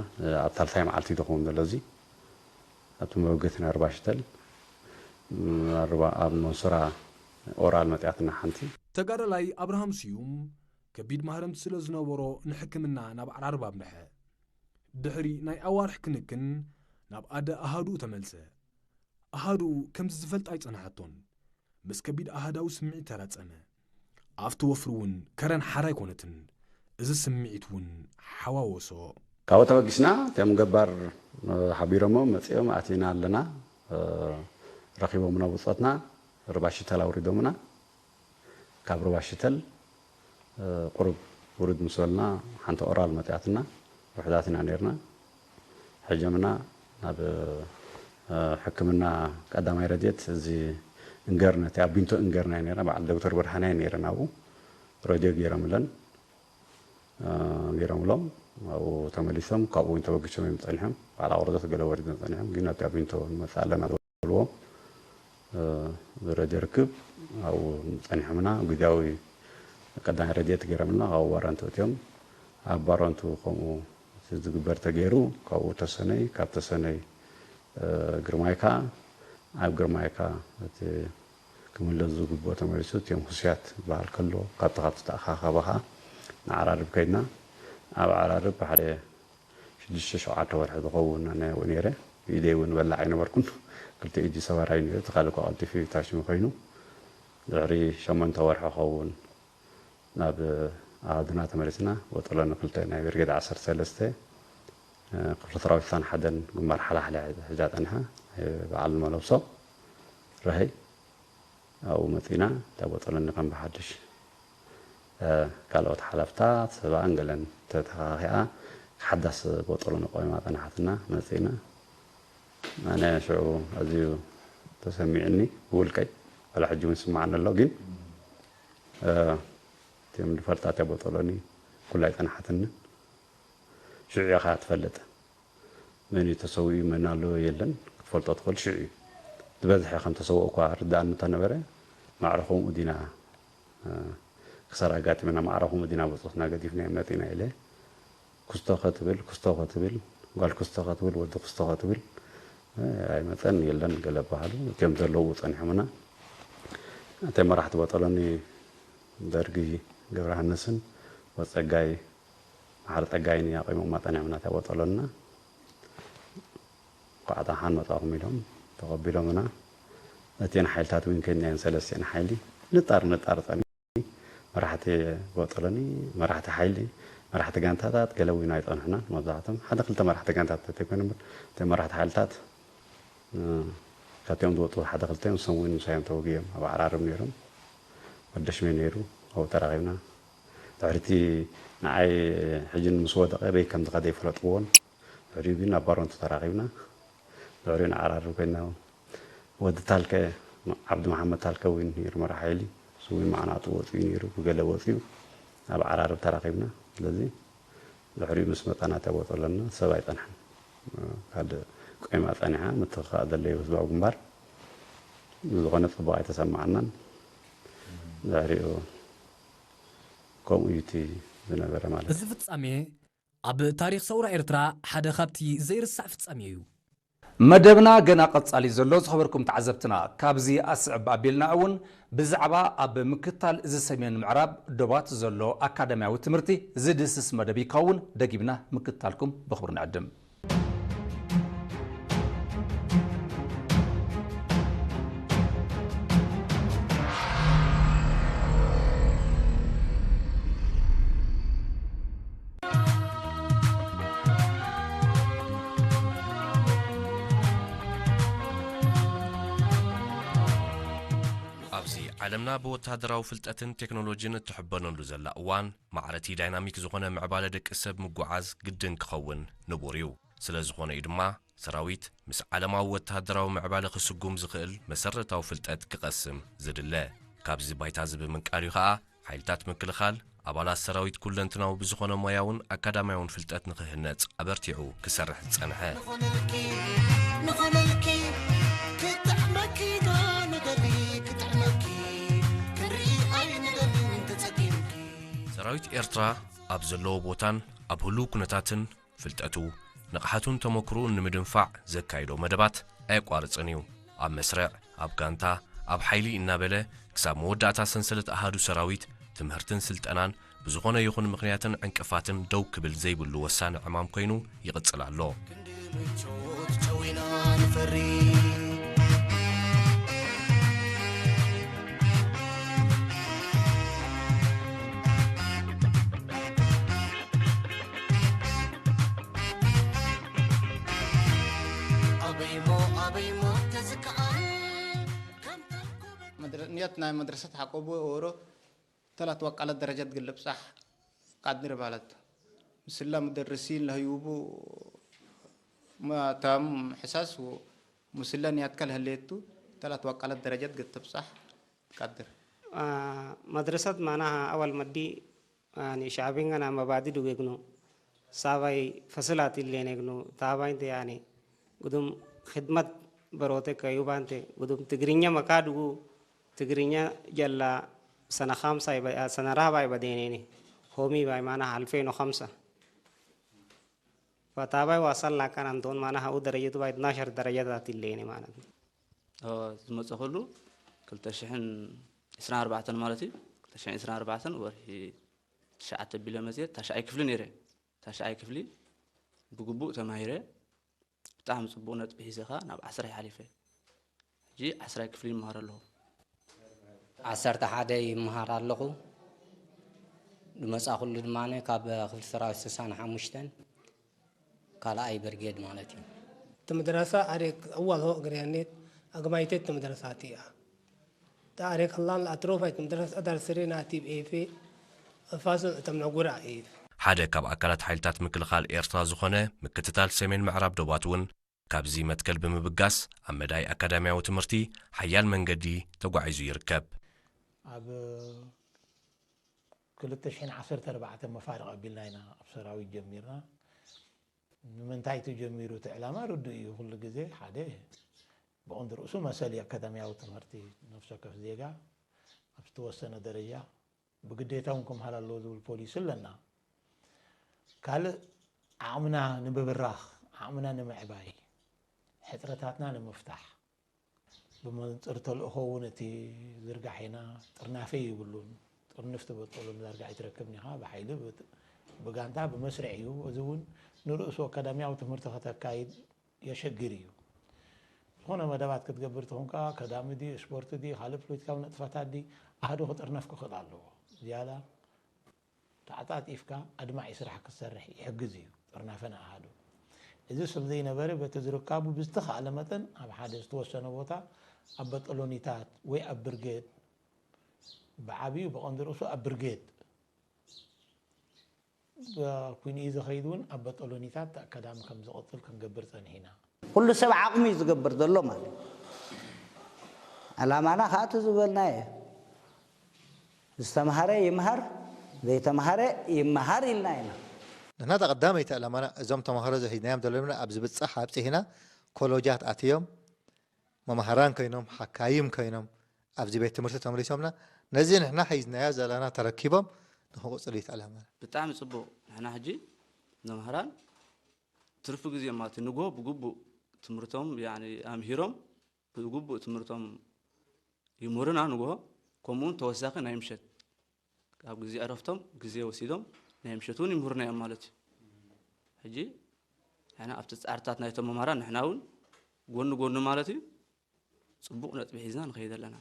ኣብ ታልታይ መዓልቲ ድኸውን ዘሎ እዚ ኣብቲ መበገሲና ርባሽተል፣ ኣብ መንሱራ ኦራል መጽያትና ሓንቲ። ተጋዳላይ ኣብርሃም ስዩም ከቢድ ማህረምቲ ስለ ዝነበሮ ንሕክምና ናብ ዓራርብ ኣምርሐ። ድሕሪ ናይ ኣዋርሕ ክንክን ናብ ኣደ ኣሃዱኡ ተመልሰ። ኣሃዱኡ ከምዚ ዝፈልጣ ኣይጸንሓቶን። ምስ ከቢድ ኣሃዳዊ ስምዒት ተላጸመ። ኣብቲ ወፍሪ እውን ከረን ሓራ ኣይኮነትን። እዚ ስምዒት እውን ሓዋወሶ። ካብኡ ተበጊስና፣ እቶም ገባር ሓቢሮሞ መጺኦም ኣቲና ኣለና። ረኺቦምና ብጾትና፣ ርባሽተል ኣውሪዶምና። ካብ ርባሽተል ቁሩብ ውርድ ምስ በልና፣ ሓንቲ ኦራል መጺኣትና። ውሑዳት ኢና ነይርና። ሕጀምና ናብ ሕክምና ቀዳማይ ረድኤት፣ እዚ እንገርነ፣ እቲ ኣብ ቢንቶ እንገርነ ነይርና። በዓል ዶክተር ብርሃነ ነይረ ናብኡ። ረድዮ ገይሮምለን፣ ገይሮምሎም፣ ኣብኡ ተመሊሶም። ካብኡ እውን ተበጊሶም እዮም ጸኒሖም። በዓል ኣቑርደት ገለ ወሪዶም ጸኒሖም፣ ግን ኣብቲ ኣብ ቢንቶ ንመጽእ ኣለና ዝበልዎ ብረድዮ ርክብ ኣብኡ ጸኒሖምና። ግዜያዊ ቀዳማይ ረድኤት ገይሮምልና፣ ካብኡ ባረንቱ እትዮም። ኣብ ባረንቱ ከምኡ እቲ ዝግበር ተገይሩ፣ ካብኡ ተሰነይ፣ ካብ ተሰነይ ግርማይካ፣ ኣብ ግርማይካ እቲ ክምለስ ዝግብኦ ተመሊሱ፣ እትዮም ህሱያት ዝበሃል ከሎ፣ ካብቲ ካብቲ ተኣኻኸበኻ ንዓራርብ ከይድና። ኣብ ዓራርብ ሓደ ሽዱሽተ ሸውዓተ ወርሒ ዝኸውን ኣነ ኣብኡ ነይረ። ብኢደይ እውን በላዕ ኣይነበርኩን። ክልተ ኢዱ ሰባራይ ነይሩ፣ እቲ ካልእ እኳ ቀልጢፉ ታሽሙ ኮይኑ። ድሕሪ ሸሞንተ ወርሒ ክኸውን ናብ ኣሃዱና ተመሊስና። ቦጦሎኒ ክልተ ናይ ብርጌድ ዓሰርተ ሰለስተ ክፍለ ሰራዊት ስሳን ሓደን ግንባር ሓላሕሊ ሒዛ ጸኒሓ፣ በዓል መለብሶ ረሀይ። ኣብኡ መጺና፣ እታ ቦጦሎኒ ከም ብሓድሽ፣ እ፣ ካልኦት ሓለፍታት ሰብኣን ገለን ተተኻኺኣ፣ ሓዳስ ቦጦሎኒ ቆይማ ጸናሓትና። መጺና፣ ኣነ ሽዑ ኣዝዩ ተሰሚዑኒ ብውልቀይ፣ ዋላ ሕጂ እውን ይስምዓኒ ኣሎ። ግን፣ እ፣ እቶም ዝፈልጣ እታ ቦጦሎኒ ኩላ ኣይጸንሓትንን። ሽዑ ኢኻ ትፈልጥ። መን እዩ ተሰዊኡ፣ መን ኣሎ የለን፣ ክትፈልጦ ትኽእል ሽዑ እዩ። ዝበዝሐ ከም ተሰውኦ እኳ ርድኣኒ እንተነበረ፣ ማዕረ ከምኡ ዲና፣ እ፣ ክሳራ ኣጋጢምና፣ ማዕረ ከምኡ ዲና ብጾትና ገዲፍናዮ መጺና ኢለ። ኩስቶ ከትብል፣ ኩስቶ ከትብል፣ ጓል ኩስቶ ከትብል፣ ወዲ ኩስቶ ከትብል፣ እ፣ ኣይመጸን፣ የለን፣ ገለ በሃሉ። እቶም ዘለዉ ጸኒሖምና። እቶም መራሕቲ ቦጦሎኒ ደርጊ ገብረሃንስን ወጸጋይ መሓሪ ጸጋይን ኣቑሞማ ጸኒሖምና፣ እታ ቦጦሎንና። እንኳዕ ደሓን መጻኹም ኢሎም ተቐቢሎምና። እተን ሓይልታት እውን ከይድናየን ሰለስቲአን ሓይሊ ንጣር ንጣር ጸኒሑ፣ መራሕቲ ቦጦሎኒ፣ መራሕቲ ሓይሊ፣ መራሕቲ ጋንታታት ገለ እውን ኣይጸንሑናን። መብዛሕቶም ሓደ ክልተ መራሕቲ ጋንታታት እንተይኮነ እምበር፣ እተን መራሕቲ ሓይልታት እ፣ ካብቲኦም ዝወጡ ሓደ ክልተ ንሶም እውን ምሳዮም ተወጊኦም ኣብ ዓራርብ ነይሮም። ወደሽሜ ነይሩ፣ ኣብኡ ተራኺብና። ድሕሪቲ ንዓይ ሕጂ ምስ ወደቐ በይ ከም ዝኸደ ይፈለጥዎን። ድሕሪኡ ግን ኣብ ባሮንቱ ተራኺብና። ድሕሪኡ ንዓራርብ ኮይና። ወዲ ታልከ፣ ዓብዲ መሓመድ ታልከ እውን ነይሩ መራሕ ሓይሊ። እሱ እውን መዓናጡ ወፂኡ ነይሩ፣ ብገለ ወፂኡ። ኣብ ዓራርብ ተራኺብና። ስለዚ ድሕሪኡ ምስ መጻና እታ ቦጦሎኒ ሰብ ኣይጸንሐን። ካልእ ቆይማ ጸኒሓ፣ ምትኽኻእ ዘድለዮ ህዝባዊ ግንባር። ብዝኾነ ጽቡቕ ኣይተሰማዓናን። ድሕሪኡ ከምኡ እዩ እቲ ዝነበረ ማለት እዩ። እዚ ፍጻሜ ኣብ ታሪኽ ሰውራ ኤርትራ ሓደ ካብቲ ዘይርሳዕ ፍጻሜ እዩ። መደብና ገና ቀጻሊ ዘሎ ዝኸበርኩም ተዓዘብትና፣ ካብዚ ኣስዕብ ኣቢልና እውን ብዛዕባ ኣብ ምክታል እዚ ሰሜን ምዕራብ ዶባት ዘሎ ኣካዳሚያዊ ትምህርቲ ዝድህስስ መደብ ይኸውን። ደጊምና ምክታልኩም ብኽብሪ ንዕድም። ኣብዚ ዓለምና ብወተሃደራዊ ፍልጠትን ቴክኖሎጂን እትሕበነሉ ዘላ እዋን፣ ማዕረቲ ዳይናሚክ ዝኾነ ምዕባለ ደቂ ሰብ ምጉዓዝ ግድን ክኸውን ንቡር እዩ። ስለ ዝኾነ እዩ ድማ ሰራዊት ምስ ዓለማዊ ወተሃደራዊ ምዕባለ ክስጉም ዝኽእል መሰረታዊ ፍልጠት ክቐስም ዝድለ። ካብዚ ባይታ እዚ ብምንቃል እዩ ኸኣ ሓይልታት ምክልኻል ኣባላት ሰራዊት ኩለንትናዊ ብዝኾነ ሞያውን ኣካዳሚያውን ፍልጠት ንኽህነጽ ኣበርቲዑ ክሰርሕ ዝጸንሐ። ንኾነልኪ፣ ንኾነልኪ፣ ክጥዕመኪ ዶ ንደሊ፣ ክጥዕመኪ፣ ክርኢ ኣይንደልን ተጸጊምኪ። ሰራዊት ኤርትራ ኣብ ዘለዎ ቦታን ኣብ ህሉው ኩነታትን ፍልጠቱ፣ ንቕሓቱን ተመክሮኡን ንምድንፋዕ ዘካይዶ መደባት ኣየቋርጽን እዩ። ኣብ መስርዕ፣ ኣብ ጋንታ፣ ኣብ ሓይሊ እናበለ ክሳብ መወዳእታ ሰንሰለት ኣሃዱ ሰራዊት ትምህርትን ስልጠናን ብዝኾነ ይኹን ምኽንያትን ዕንቅፋትን ደው ክብል ዘይብሉ ወሳኒ ዕማም ኮይኑ ይቕጽል ኣሎ። ክንዲ ምቾት ጨዊና ንፈሪ። ኣበይሞ ኣበይሞ ተዝከኣል ከም ተንኮበት መድረ-፣ ንየት ናይ መድረሰት ሓቆቡ ወሮ ተላት ዋቃለት ደረጃት ግልብጻሕ ቃድር ማለት ምስላ ሙደርሲን ለህዩቡ ማ-፣ ታም ሕሳስ ወ-፣ ምስላ ንያትካ ለህሌቱ ተላት ዋቃለት ደረጃት ግትብጻሕ ቃድር። አ፣ መድረሰት ማናሃ ኣዋል መዲ፣ ያኒ፣ ሻዕቢን ገና መባዲ ዱጌግኑ፣ ሳባይ ፈስላት ኢሌኔግኑ፣ ታባይንተ፣ ያኒ፣ ጉዱም ኽድመት በሮቴ ከዩባንቴ፣ ጉዱም ትግርኛ መካድጉ፣ ትግርኛ ጀላ ሰነ ኻምሳ ይበ-፣ ሰነ ራህባ ይበዴኔኒ፣ ሆሚ ባይ ማና ኣልፌን ወኸምሳ። ፈታባይ ዋሰል ላካን ኣንቶን ማና ሃኡ ደረጀቱ ባይ ትናሸር ደረጃታት ኢሌኔ ማለት ነው። ኦ፣ ዝመጸ ኩሉ ክልተ ሽሕን ዕስራን ኣርባዕተን ማለት እዩ። ክልተ ሽሕን ዕስራን ኣርባዕተን ወርሒ ትሽዓተ ቢለ መጽየ፣ ታሽዓይ ክፍሊ ነይረ። ታሽዓይ ክፍሊ ብግቡእ ተማሂረ። ብጣዕሚ ጽቡቕ ነጥቢ ሒዘ ኸኣ ናብ ዓስራይ ሓሊፈ። ሕጂ ዓስራይ ክፍሊ ይመሃር ኣለኹ። ዓሰርተ ሓደ ይመሃር ኣለኹ። ዝመጻእኩሉ ድማ ካብ ክፍሊ ሰራዊት ስሳን ሓሙሽተን ካልኣይ ብርጌድ ማለት እዩ። ትምድረሳ ኣሬክ እዋል ሆ እግርያኔት ኣግማይቴት ትምድረሳት እያ። ተኣሬክ ህላን ለኣትሮፋይ ትምድረስ ኣዳር ስሬ ናቲብ ኤፌ እፋስን እተም ነጉራ ኤፍ። ሓደ ካብ ኣካላት ሓይልታት ምክልኻል ኤርትራ ዝኾነ ምክትታል ሰሜን ምዕራብ ዶባት እውን ካብዚ መትከል ብምብጋስ ኣብ መዳይ ኣካዳሚያዊ ትምህርቲ ሓያል መንገዲ ተጓዒዙ ይርከብ። ኣብ ክልተ ሽሕን ዓሰርተ ኣርባዕተን መፋርቕ ኣቢልና ኢና ኣብ ሰራዊት ጀሚርና። ንምንታይ ተጀሚሩ እቲ ዕላማ ርዱእ እዩ። ኩሉ ግዜ ሓደ ብቐንዲ ርእሱ መሰል እዩ ኣካዳሚያዊ ትምህርቲ። ነፍሲ ወከፍ ዜጋ ኣብ ዝተወሰነ ደረጃ ብግዴታ እውን ክምሃር ኣለዎ ዝብል ፖሊሲ ኣለና። ካልእ ዓቕምና ንምብራኽ፣ ዓቕምና ንምዕባይ፣ ሕጽረታትና ንምፍታሕ፣ ብመንጽር ተልእኾ እውን እቲ ዝርጋሐና ጥርናፈ ይብሉን፣ ጥርንፍ ትበጠሉን ዳርጋ ኣይትረክብን ኢኻ። ብሓይሊ፣ ብት-፣ ብጋንታ፣ ብመስርዕ እዩ። እዚ እውን ንርእሱ ኣካዳሚያዊ ትምህርቲ ከተካይድ የሸግር እዩ። ዝኾነ መደባት ክትገብር ትኾንካ፣ ከዳሚ ድዩ፣ ስፖርት ድዩ፣ ካልእ ፖለቲካዊ ንጥፈታት ድዩ፣ ኣሃዱ ክጥርነፍ ክኽእል ኣለዎ። ዝያዳ ተዓጻጺፍካ ኣድማዒ ስራሕ ክትሰርሕ ይሕግዝ እዩ ጥርናፈ ንኣሃዱ። እዚ ስለ ዘይነበረ በቲ ዝርካቡ ብዝተኻእለ መጠን ኣብ ሓደ ዝተወሰነ ቦታ ኣብ በጠሎኒታት ወይ ኣብ ብርጌድ፣ ብዓብዩ ብቐንዲ ርእሱ ኣብ ብርጌድ ብ-፣ ኩይኑ እዩ ዝኸይድ እውን ኣብ በጠሎኒታት ኣካዳሚ ከም ዝቕጽል ክንገብር ጸኒሕና። ኩሉ ሰብ ዓቕሙ እዩ ዝገብር ዘሎ ማለት እዩ። ዕላማና ከዓ እቲ ዝበልናዮ እዩ። ዝተምሃረ ይምሃር፣ ዘይተምሃረ ይምሃር ኢልና ኢና። ንሕና እታ ቀዳመይቲ ዕላማና እዞም ተምሃሮ ዘሂድናዮም ዘለና ኣብ ዝብጻሕ ኣብጺሕና ኮሎጃት ኣትዮም መማህራን ኮይኖም፣ ሓካይም ኮይኖም ኣብዚ ቤት ትምህርቲ ተመሊሶምና ነዚ ንሕና ሒዝናዮ ዘለና ተረኪቦም ንኽቕጽሉ እዩ እቲ ዕላማና። ብጣዕሚ ጽቡቕ። ንሕና ሕጂ መማህራን ትርፊ ግዜ ማለት እዩ፣ ንግሆ ብግቡእ ትምህርቶም፣ ያኒ፣ ኣምሂሮም ብግቡእ ትምህርቶም ይምህሩና ንግሆ፣ ከምኡውን ተወሳኺ ናይ ምሸት ኣብ ግዜ ዕረፍቶም ግዜ ወሲዶም ናይ ምሸት እውን ይምህሩና እዮም ማለት እዩ። ሕጂ ንሕና ኣብቲ ጻዕርታት ናይቶም መማህራን ንሕና እውን ጎኒ ጎኒ ማለት እዩ ጽቡቕ ነጥቢ ሒዝና ንኸይድ ኣለና።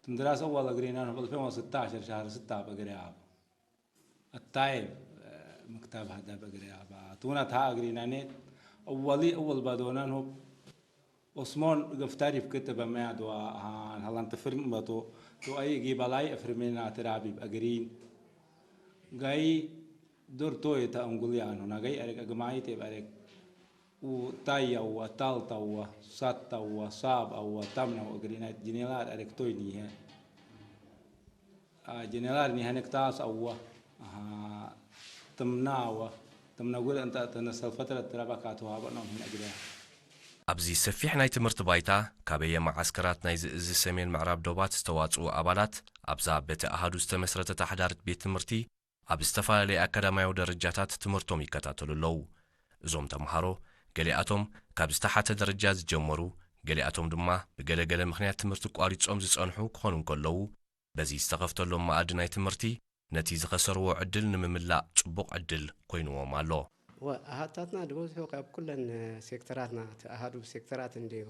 ትምድራሰ ወላ ግሪና ንፈልፈ ወስታ ሸርሻር ስታ በግሪያ። الطيب، آه، مكتب هذا بقري أبا. تونا تا أقري نانيت. أولي أول بدونا نوب. أسمون قفتاري في كتب ما دوا هان هلان تفرم بتو. تو أي جيب لاي أفرمينا ترابي بأقرين. جاي دور توي تا أنقليان هنا جاي أريك أجمعي تيب أريك. ታይ ኣዋ፣ ታልት ኣዋ፣ ሳት ኣዋ፣ ሳብ ኣዋ፣ ታምናው እግሪ ናይ ጀኔራል ኣረክቶይ ኒሀ። ጀነራል ኒሀነክታስ ኣዋ፣ ትምና ኣዋ፣ ትምና ጉል እንተ ተነሰል ፈትረት ረባካ ተዋበ ነው ነግሪያ። ኣብዚ ሰፊሕ ናይ ትምህርቲ ባይታ፣ ካበየ መዓስከራት ናይዚ እዚ ሰሜን ምዕራብ ዶባት ዝተዋጽኡ ኣባላት፣ ኣብዛ በቲ ኣሃዱ ዝተመስረተት ኣሕዳሪት ቤት ትምህርቲ፣ ኣብ ዝተፈላለየ ኣካዳሚያዊ ደረጃታት ትምህርቶም ይከታተሉ ኣለዉ። እዞም ተምሃሮ፣ ገሊኣቶም ካብ ዝተሓተ ደረጃ ዝጀመሩ፣ ገሊኣቶም ድማ ብገለ ገለ ምኽንያት ትምህርቲ ቋሪጾም ዝጸንሑ ክኾኑ እንከለዉ፣ በዚ ዝተኸፍተሎም መኣዲ ናይ ትምህርቲ፣ ነቲ ዝኸሰርዎ ዕድል ንምምላእ ጽቡቕ ዕድል ኮይንዎም ኣሎ። ወ ኣሃታትና ዝበዝሑ ካብ ኩለን ሴክተራትና፣ እቲ ኣሃዱ ብሴክተራት እንድዩ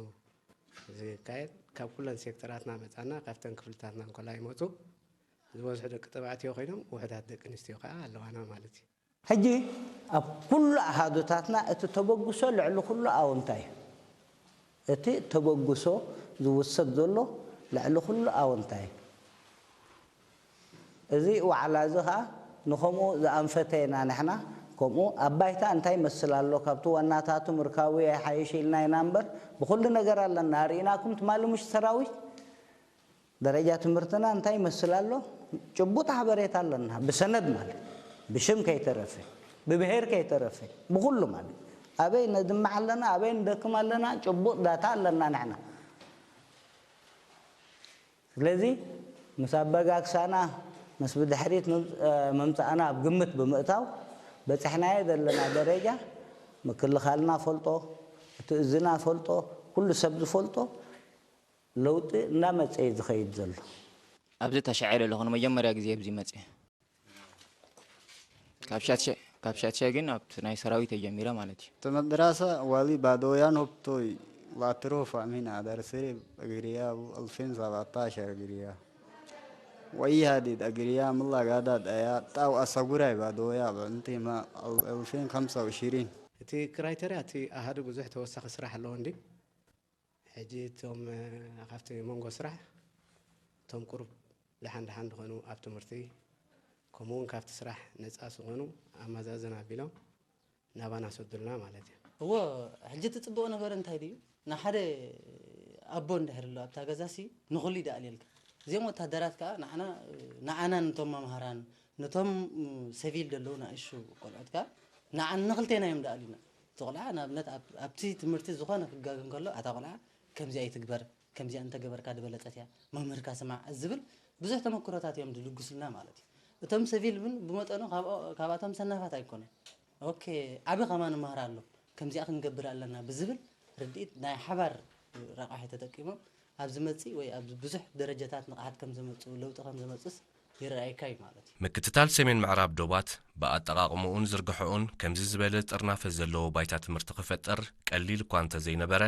ዝካየድ፣ ካብ ኩለን ሴክተራትና መጻና፣ ካብተን ክፍልታትና እንኮላ ይመጹ። ዝበዝሑ ደቂ ተባዕትዮ ኮይኖም፣ ውሑዳት ደቂ ኣንስትዮ ከኣ ኣለዋና ማለት እዩ። ሕጂ ኣብ ኩሉ ኣሃዱታትና እቲ ተበግሶ ልዕሊ ኩሉ ኣወንታ እዩ። እቲ ተበግሶ ዝውሰድ ዘሎ ልዕሊ ኩሉ ኣወንታ እዩ። እዚ ዋዕላ እዚ ኸኣ ንኸምኡ ዝኣንፈተ ኢና ንሕና። ከምኡ ኣብ ባይታ እንታይ ይመስል ኣሎ፣ ካብቲ ዋናታቱ ምርካቡ ይሓይሽ ኢልና ኢና እምበር፣ ብኹሉ ነገር ኣለና። ርኢናኩም ትማሊ ምሽ ሰራዊት ደረጃ ትምህርትና እንታይ ይመስል ኣሎ? ጭቡጥ ሓበሬታ ኣለና፣ ብሰነድ ማለት፣ ብሽም ከይተረፈ፣ ብብሄር ከይተረፈ፣ ብኹሉ ማለት፣ ኣበይ ነድምዕ ኣለና፣ ኣበይ ንደክም ኣለና፣ ጭቡጥ ዳታ ኣለና ንሕና። ስለዚ ምስ ኣበጋግሳና፣ ምስ ብድሕሪት ምምፃእና ኣብ ግምት ብምእታው፣ በፅሕናዮ ዘለና ደረጃ ምክልኻልና ፈልጦ፣ እቲ እዝና ፈልጦ፣ ኩሉ ሰብ ዝፈልጦ ለውጢ እናመፀ እዩ ዝኸይድ ዘሎ። ኣብዚ ተሻዒረ ኣለኹ። ንመጀመርያ ግዜ ኣብዚ መፅየ። ካብ ሻትሸ ካብ ሻትሸ ግን ኣብቲ ናይ ሰራዊት እየ ጀሚረ ማለት እዩ። እቲ መድራሳ ዋሊ ባዶያን ሆብቶይ ላትሮ ፋሚን ኣዳር ስሬ እግሪያ ቡ ألفين وسبعتاشر እግሪያ ወይሃዲድ እግሪያ ምላጋዳ ዳያ ጣው ኣሳጉራይ ባዶያ በእንቲማ ألفين وخمسة وعشرين እቲ ክራይተርያ እቲ ኣሃዱ ብዙሕ ተወሳኺ ስራሕ ኣለዎ እንዲ ሕጂ እቶም ካብቲ መንጎ ስራሕ እቶም ቁሩብ ደሓን ደሓን ዝኾኑ ኣብ ትምህርቲ ከምኡ እውን ካብቲ ስራሕ ነፃ ዝኾኑ ኣመዛዝን ኣቢሎም ናባና ሰዱልና ማለት እዩ። እዎ ሕጂ እቲ ፅቡቕ ነገር እንታይ ድዩ ንሓደ ኣቦ እንድሕር ኣሎ ኣብታ ገዛሲ ንኹሉ ይደኣልየልካ እዚኦም ወታደራት ከዓ ንዓና ንዓና ነቶም መምሃራን ነቶም ሰቪል ደለዉ ንእሹ ቆልዑት ከዓ ንዓን ንክልቴና እዮም ደኣሉና እቲ ቆልዓ ንኣብነት ኣብቲ ትምህርቲ ዝኾነ ክጋገ እንከሎ ኣታ ቆልዓ ከምዚኣ ይትግበር ከምዚኣ እንተገበርካ ዝበለጸት እያ መምህርካ ስማዕ ዝብል ብዙሕ ተመክሮታት እዮም ዝልግሱልና ማለት እዩ። እቶም ሰቪል እውን ብመጠኑ ካብኣቶም ሰናፋት ኣይኮኑን። ኦኬ ዓቢ ከማን መምህር ኣሎ ከምዚኣ ክንገብር ኣለና ብዝብል ርድኢት ናይ ሓባር ረቋሒ ተጠቂሞም ኣብ ዝመጽእ ወይ ኣብ ብዙሕ ደረጃታት ንቕሓት ከም ዘመጽኡ ለውጢ ከም ዘመጽእስ ይረኣየካ እዩ ማለት እዩ። ምክትታል ሰሜን ምዕራብ ዶባት ብኣጠቓቕምኡን ዝርግሐኡን ከምዚ ዝበለ ጥርናፈ ዘለዎ ባይታ ትምህርቲ ክፈጥር ቀሊል እኳ እንተዘይነበረ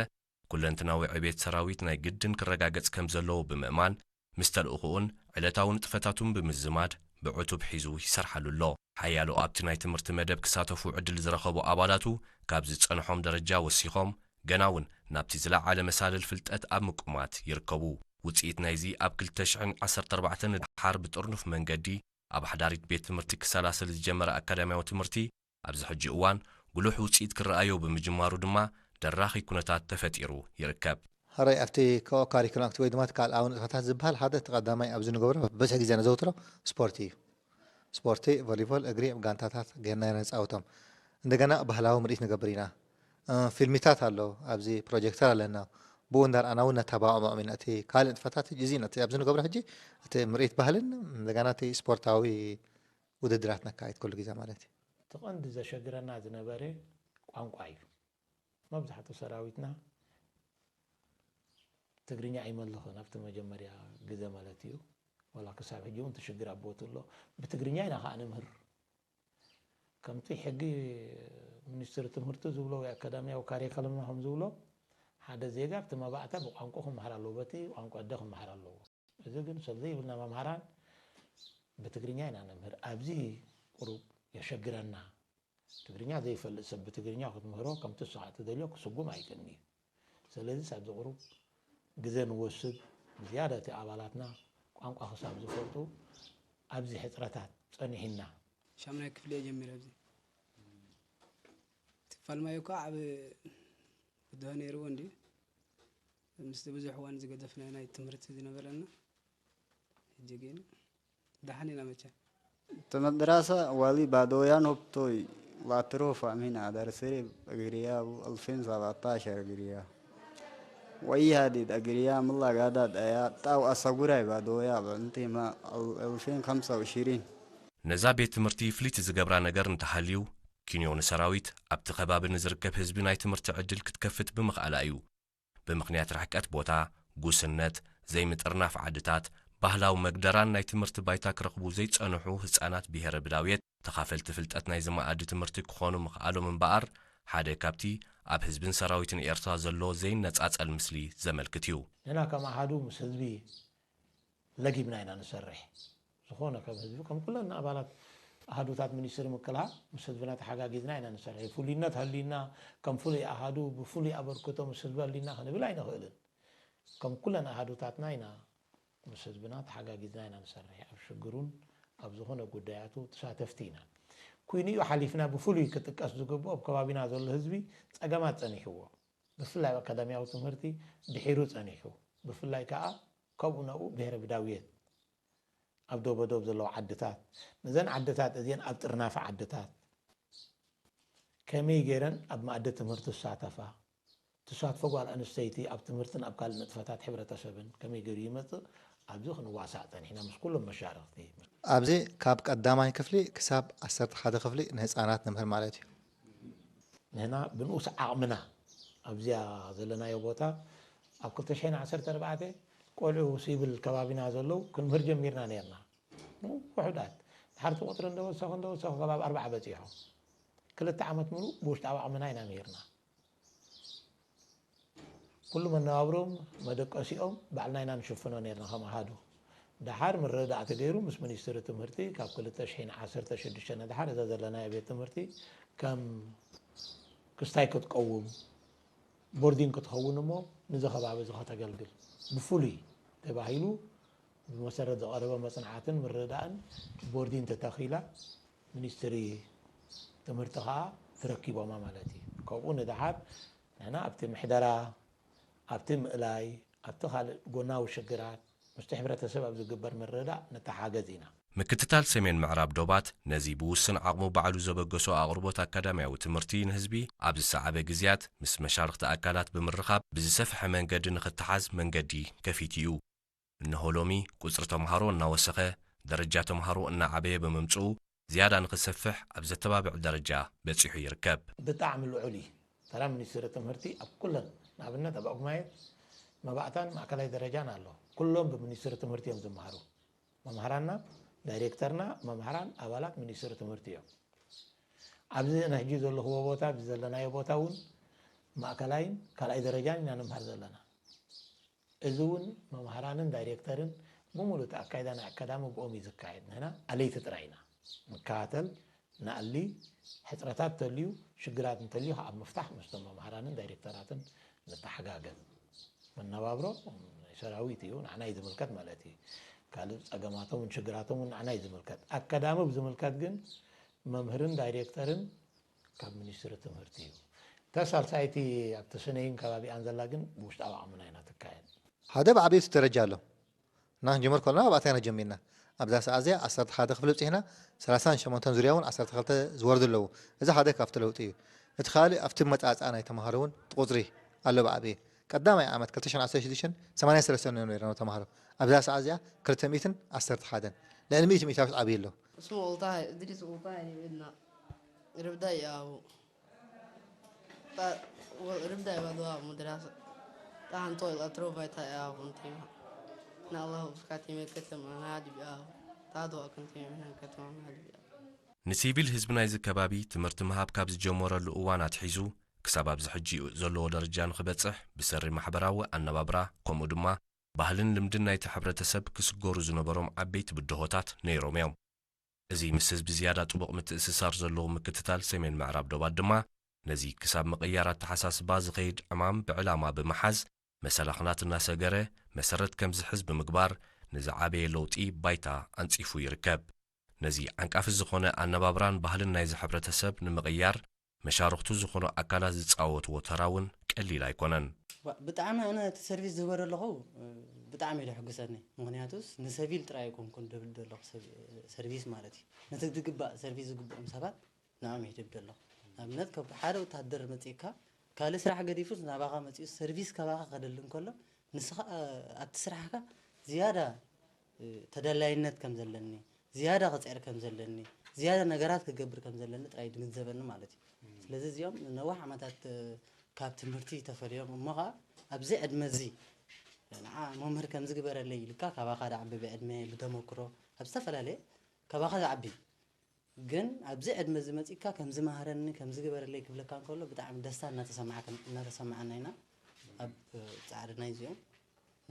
ኩለንትናዊ ዕቤት ሰራዊት ናይ ግድን ክረጋገጽ ከም ዘለዎ ብምእማን፣ ምስ ተልእኾኡን ዕለታዊ ንጥፈታቱን ብምዝማድ ብዕቱብ ሒዙ ይሰርሓሉ ኣሎ። ሓያሎ ኣብቲ ናይ ትምህርቲ መደብ ክሳተፉ ዕድል ዝረኸቡ ኣባላቱ ካብ ዝጸንሖም ደረጃ ወሲኾም፣ ገና እውን ናብቲ ዝለዓለ መሳልል ፍልጠት ኣብ ምቁማት ይርከቡ። ውጽኢት ናይዚ ኣብ ክልተ ሽሕን ዓሰርተ ኣርባዕተን ንደሓር ብጥርኑፍ መንገዲ ኣብ ሓዳሪት ቤት ትምህርቲ ክሰላሰል ዝጀመረ ኣካዳሚያዊ ትምህርቲ ኣብዚ ሕጂ እዋን ጉሉሕ ውፅኢት ክረኣዮ ብምጅማሩ ድማ ደራኺ ኩነታት ተፈጢሩ ይርከብ። ሕራይ ኣብቲ co-curriculum activity ወይ ድማ እቲ ካልኣዊ ንጥፈታት ዝበሃል ሓደ እቲ ቀዳማይ ኣብዚ ንገብሮ ብብዝሒ ግዜ ነዘውትሮ ስፖርት እዩ። ስፖርት፣ ቮሊቦል፣ እግሪ ኣብ ጋንታታት ጌርና ኢና ንፃወቶም። እንደገና ባህላዊ ምርኢት ንገብር ኢና። ፊልሚታት ኣሎ፣ ኣብዚ ፕሮጀክተር ኣለና። ብኡ እንዳርኣና እውን ነተባብዖም ኢና። እቲ ካልእ ንጥፈታት ሕጂ እዚ እዩ። እቲ ኣብዚ ንገብሮ ሕጂ እቲ ምርኢት ባህልን እንደገና እቲ ስፖርታዊ ውድድራት ነካይድ ኩሉ ግዜ ማለት እዩ። እቲ ቀንዲ ዘሸግረና ዝነበረ ቋንቋ እዩ። መብዛሕትኡ ሰራዊትና ትግርኛ ኣይመልኽን ኣብቲ መጀመርያ ግዘ ማለት እዩ። ዋላ ክሳብ ሕጂ እውን እቲ ሽግር ኣብ ቦትኡ ኣሎ። ብትግርኛ ኢና ከዓ ነምህር። ከምቲ ሕጊ ሚኒስትሪ ትምህርቲ ዝብሎ ወይ ኣካዳሚያዊ ካሪከለምና ከም ዝብሎ ሓደ ዜጋ ኣብቲ መባእታ ብቋንቋ ክመሃር ኣለዎ፣ በቲ ቋንቋ ኣደ ክመሃር ኣለዎ። እዚ ግን ሰለዘይብልና መምሃራን ብትግርኛ ኢና ነምህር። ኣብዚ ቁሩብ የሸግረና። ትግርኛ ዘይፈልጥ ሰብ ብትግርኛ ክትምህሮ ከምቲ ንስኻ ትደልዮ ክስጉም ኣይክእልን እዩ። ስለዚስ ኣብዚ ቁሩብ ግዘ ንወስድ፣ ብዝያዳ እቲ ኣባላትና ቋንቋ ክሳብ ዝፈልጡ ኣብዚ ሕፅረታት ፀኒሕና። ሻምናይ ክፍሊ እየ ጀሚረ ኣብዚ እቲ ፋልማዮ እኳ ዓብ ብድሆ ነይርዎ እንድዩ። ምስቲ ብዙሕ እዋን ዝገደፍናዮ ናይ ትምህርቲ ዝነበረና፣ ሕጂ ግን ደሓን ኢና መቸም። Te madrasa wali badoyan hoptoi latro famin adar sere agriya bu alfin sabatta shargriya. Wai hadid agriya mulla gada daya tau asagurai badoya ba inti ma alfin khamsa ushirin. ነዛ ቤት ትምህርቲ ፍልይቲ ዝገብራ ነገር እንተሃልዩ፣ ኪንዮ ንሰራዊት ኣብቲ ከባቢ ንዝርከብ ህዝቢ ናይ ትምህርቲ ዕድል ክትከፍት ብምኽኣላ እዩ። ብምኽንያት ርሕቀት ቦታ፣ ጉስነት፣ ዘይምጥርናፍ ዓድታት፣ ባህላዊ መግደራን ናይ ትምህርቲ ባይታ ክረኽቡ ዘይጸንሑ ህጻናት ብሄረ ብዳውየት ተኻፈልቲ ፍልጠት ናይዚ መኣዲ ትምህርቲ ክኾኑ ምኽኣሎም እምበኣር፣ ሓደ ካብቲ ኣብ ህዝብን ሰራዊትን ኤርትራ ዘሎ ዘይነጻጸል ምስሊ ዘመልክት እዩ። ንሕና ከም ኣሃዱ ምስ ህዝቢ ለጊብና ኢና ንሰርሕ። ዝኾነ ከም ህዝቢ፣ ከም ኩለን ኣባላት ኣሃዱታት ሚኒስትሪ ምክልኻል፣ ምስ ህዝብና ተሓጋጊዝና ኢና ንሰርሕ። ፍሉይነት ሃልዩና፣ ከም ፍሉይ ኣሃዱ፣ ብፍሉይ ኣበርክቶ ምስ ህዝቢ ሃልዩና ክንብል ኣይንኽእልን። ከም ኩለን ኣሃዱታትና ኢና ምስ ህዝብና ተሓጋጊዝና ኢና ንሰርሕ። ኣብ ሽግሩን ኣብ ዝኾነ ጉዳያቱ ተሳተፍቲ ኢና። ኩይኑ እዩ ሓሊፍና ብፍሉይ ክጥቀስ ዝግብኦ፣ ኣብ ከባቢና ዘሎ ህዝቢ ጸገማት ጸኒሕዎ። ብፍላይ ኣብ ኣካዳሚያዊ ትምህርቲ ድሒሩ ጸኒሑ። ብፍላይ ከኣ ካብኡ ናብኡ ብሄረ ብዳውየት ኣብ ዶበዶብ ዘለዋ ዓድታት፣ ነዘን ዓድታት እዚአን ኣብ ጥርናፈ ዓድታት ከመይ ገይረን ኣብ መኣዲ ትምህርቲ ዝሳተፋ፣ ተሳትፎ ጓል ኣንስተይቲ ኣብ ትምህርትን ኣብ ካልእ ንጥፈታት ሕብረተሰብን ከመይ ገይሩ ይመጽእ፣ ኣብዚ ክንዋሳእ ጸኒሕና ምስ ኩሎም መሻርኽቲ። ኣብዚ ካብ ቀዳማይ ክፍሊ ክሳብ ዓሰርተ ሓደ ክፍሊ ንህጻናት ነምህር ማለት እዩ። ንሕና ብንኡስ ዓቕምና ኣብዚኣ ዘለናዮ ቦታ ኣብ ክልተ ሽሕን ዓሰርተ ኣርባዕተ ቆልዑ ሲቪል ከባቢና ዘለዉ ክንምህር ጀሚርና ነርና። ውሑዳት ድሓርቲ ቁፅሪ እንደወሰኹ እንደወሰኹ ከባቢ ኣርባዓ በፂሖም። ክልተ ዓመት ሙሉእ ብውሽጣዊ ዓቕምና ኢና ምሂርና። ኩሉ መነባብሮም መደቀሲኦም ባዕልና ኢና ንሽፍኖ ነርና ከም ኣሃዱ። ደሓር ምርድዳእ ተገይሩ ምስ ሚኒስትሪ ትምህርቲ ካብ ክልተ ሽሕን ዓሰርተ ሽዱሽተን ንደሓር እዛ ዘለናዮ ቤት ትምህርቲ ከም ክስታይ ክትቀውም ቦርዲን ክትኸውን እሞ ንዚ ከባቢ እዚ ከተገልግል ብፍሉይ ተባሂሉ ብመሰረት ዝቐረበ መጽናዕትን ምርድዳእን ቦርዲን ተተኺላ ሚኒስትሪ ትምህርቲ ኸኣ ተረኪቦማ ማለት እዩ። ከምኡ ንደሓር ንሕና ኣብቲ ምሕደራ ኣብቲ ምእላይ ኣብቲ ካልእ ጎናዊ ሽግራት ምስቲ ሕብረተሰብ ኣብ ዝግበር ምርድዳእ ንተሓገዝ ኢና። ምክትታል ሰሜን ምዕራብ ዶባት ነዚ ብውስን ዓቕሙ ባዕሉ ዘበገሶ ኣቕርቦት ኣካዳሚያዊ ትምህርቲ ንህዝቢ ኣብ ዝሰዓበ ግዜያት ምስ መሻርኽቲ ኣካላት ብምርኻብ ብዝሰፍሐ መንገዲ ንኽተሓዝ መንገዲ ከፊቱ እዩ። እንሆ ሎሚ ቁጽሪ ተምሃሮ እናወሰኸ ደረጃ ተምሃሮ እናዓበየ ብምምጽኡ ዝያዳ ንኽሰፍሕ ኣብ ዘተባብዕ ደረጃ በጺሑ ይርከብ። ብጣዕሚ ልዑል እዩ። ተራ ሚኒስትሪ ትምህርቲ ኣብ ኩለን ንኣብነት ኣብ ኦግማየት መባእታን ማእከላይ ደረጃን ኣሎ። ኩሎም ብሚኒስትሪ ትምህርቲ እዮም ዝመሃሩ። መምሃራንና፣ ዳይሬክተርና፣ መምሃራን ኣባላት ሚኒስትሪ ትምህርቲ እዮም። ኣብዚ ንሕጂ ዘለኽዎ ቦታ ኣብዚ ዘለናዮ ቦታ እውን ማእከላይን ካልኣይ ደረጃን ኢና ንምሃር ዘለና። እዚ እውን መምሃራንን ዳይሬክተርን ብምሉእ እቲ ኣካይዳ ናይ ኣካዳሚ ብኦም እዩ ዝካየድ። ንሕና ኣለይቲ ጥራይ ኢና ንከታተል፣ ንኣሊ፣ ሕፅረታት እንተልዩ ሽግራት እንተልዩ ከዓ ኣብ ምፍታሕ ምስቶም መምሃራንን ዳይሬክተራትን ንተሓጋገዝ። መነባብሮ ናይ ሰራዊት እዩ፣ ንዓና እዩ ዝምልከት ማለት እዩ። ካልእ ፀገማቶምን ሽግራቶምን ንዓና እዩ ዝምልከት። ኣካዳሚ ብዝምልከት ግን መምህርን ዳይሬክተርን ካብ ሚኒስትሪ ትምህርቲ እዩ። እታ ሳልሳይቲ ኣብቲ ስነይን ከባቢኣን ዘላ ግን ብውሽጣዊ ዓቕምና ኢና ትካየድ። ሓደ ብዓበይቲ ደረጃ ኣሎ። እና ክንጅምር ከለና ኣብኣታ ኢና ጀሚርና። ኣብዛ ሰዓት እዚኣ ዓሰርተ ሓደ ክፍሊ ብፂሕና፣ ሰላሳን ሸሞንተን ዙርያ እውን ዓሰርተ ክልተ ዝወርዱ ኣለዉ። እዚ ሓደ ካብቲ ለውጢ እዩ። እቲ ካልእ ኣብቲ መጻጻ ናይ ተምሃሮ እውን እቲ ቁፅሪ ኣሎ ብዓብዪ። ቀዳማይ ዓመት ክልተ ሽሕን ዓሰርተ ሽዱሽተን ሰማንያን ሰለስተን እዮም ነይሮም ተምሃሮ። ኣብዛ ሰዓት እዚኣ ክልተ ሚእትን ዓሰርተ ሓደን። ልዕሊ ሚእቲ ሚእታዊት ዓብዪ ኣሎ። اسمه أولطاهي، إدريس أولطاهي ابن ربداي أبو. تا-، و-، ربداي بدو أبو مدرسة. تا أنتو الأتروفا تا يا أبو أنتيما. نا الله بسكاتي مكتم أنا هادي بأبو. تا دو أكنتي من كتم أنا هادي بأبو. ንሲቪል ህዝቢ ናይዚ ከባቢ ትምህርቲ ምሃብ ካብ ዝጀመረሉ እዋን ኣትሒዙ ክሳብ ኣብዚ ሕጂ ዘለዎ ደረጃ ንኽበጽሕ ብሰሪ ማሕበራዊ ኣነባብራ፣ ከምኡ ድማ ባህልን ልምድን ናይቲ ሕብረተሰብ ክስገሩ ዝነበሮም ዓበይቲ ብድሆታት ነይሮም እዮም። እዚ ምስ ህዝቢ ዝያዳ ጥቡቕ ምትእስሳር ዘለዎ ምክትታል ሰሜን ምዕራብ ዶባት ድማ ነዚ ክሳብ ምቕያር ኣተሓሳስባ ዝኸይድ ዕማም ብዕላማ ብምሓዝ መሰላኽናት እናሰገረ መሰረት ከም ዝሕዝ ብምግባር ንዝዓበየ ለውጢ ባይታ ኣንጺፉ ይርከብ። ነዚ ዓንቃፊ ዝኾነ ኣነባብራን ባህልን ናይዚ ሕብረተሰብ ንምቕያር መሻርኽቱ ዝኾኑ ኣካላት ዝጻወትዎ ተራ እውን ቀሊል ኣይኮነን። ዋ- ብጣዕሚ ኣነ እቲ ሰርቪስ ዝህቦ ዘለኹ እ፣ ብጣዕሚ እዩ ዘሐጉሰኒ። ምክንያቱስ ንሰቪል ጥራይ ኣይኮንኩን ደብል ዘለኹ ሰብ- ሰርቪስ ማለት እዩ። ነቲ ዝግባእ ሰርቪስ ዝግብኦም ሰባት ንዕኦም ይህብ ዘለኹ። ንኣብነት ካብ ሓደ ወታደር መፂእካ ካልእ ስራሕ ገዲፉስ ናባኻ መፂኡ ሰርቪስ ካባኻ ከደሊ እንከሎ ንስኻ እ፣ ኣብቲ ስራሕካ ዝያዳ እ፣ ተደላይነት ከም ዘለኒ፣ ዝያዳ ክፅዕር ከም ዘለኒ፣ ዝያዳ ነገራት ክገብር ከም ዘለኒ ጥራይ ድግንዘበኒ ማለት እዩ። ስለዚ እዚኦም ነዋሕ ዓመታት እ፣ ካብ ትምህርቲ ተፈልዮም እሞ ኸዓ ኣብዚ ዕድመ እዚ ንዓ መምህር ከምዚ ግበረለይ ኢልካ ካባኻ ድዓቢ ብዕድመ ብተመክሮ ኣብ ዝተፈላለየ ካባኻ ዝዓቢ ግን ኣብዚ ዕድመ እዚ መፂእካ ከምዚ መሃረኒ ከምዚ ግበረለይ ክብለካ እንከሎ ብጣዕሚ ደስታ እናተሰማዓና ኢና ኣብ ፃዕርና እዚኦም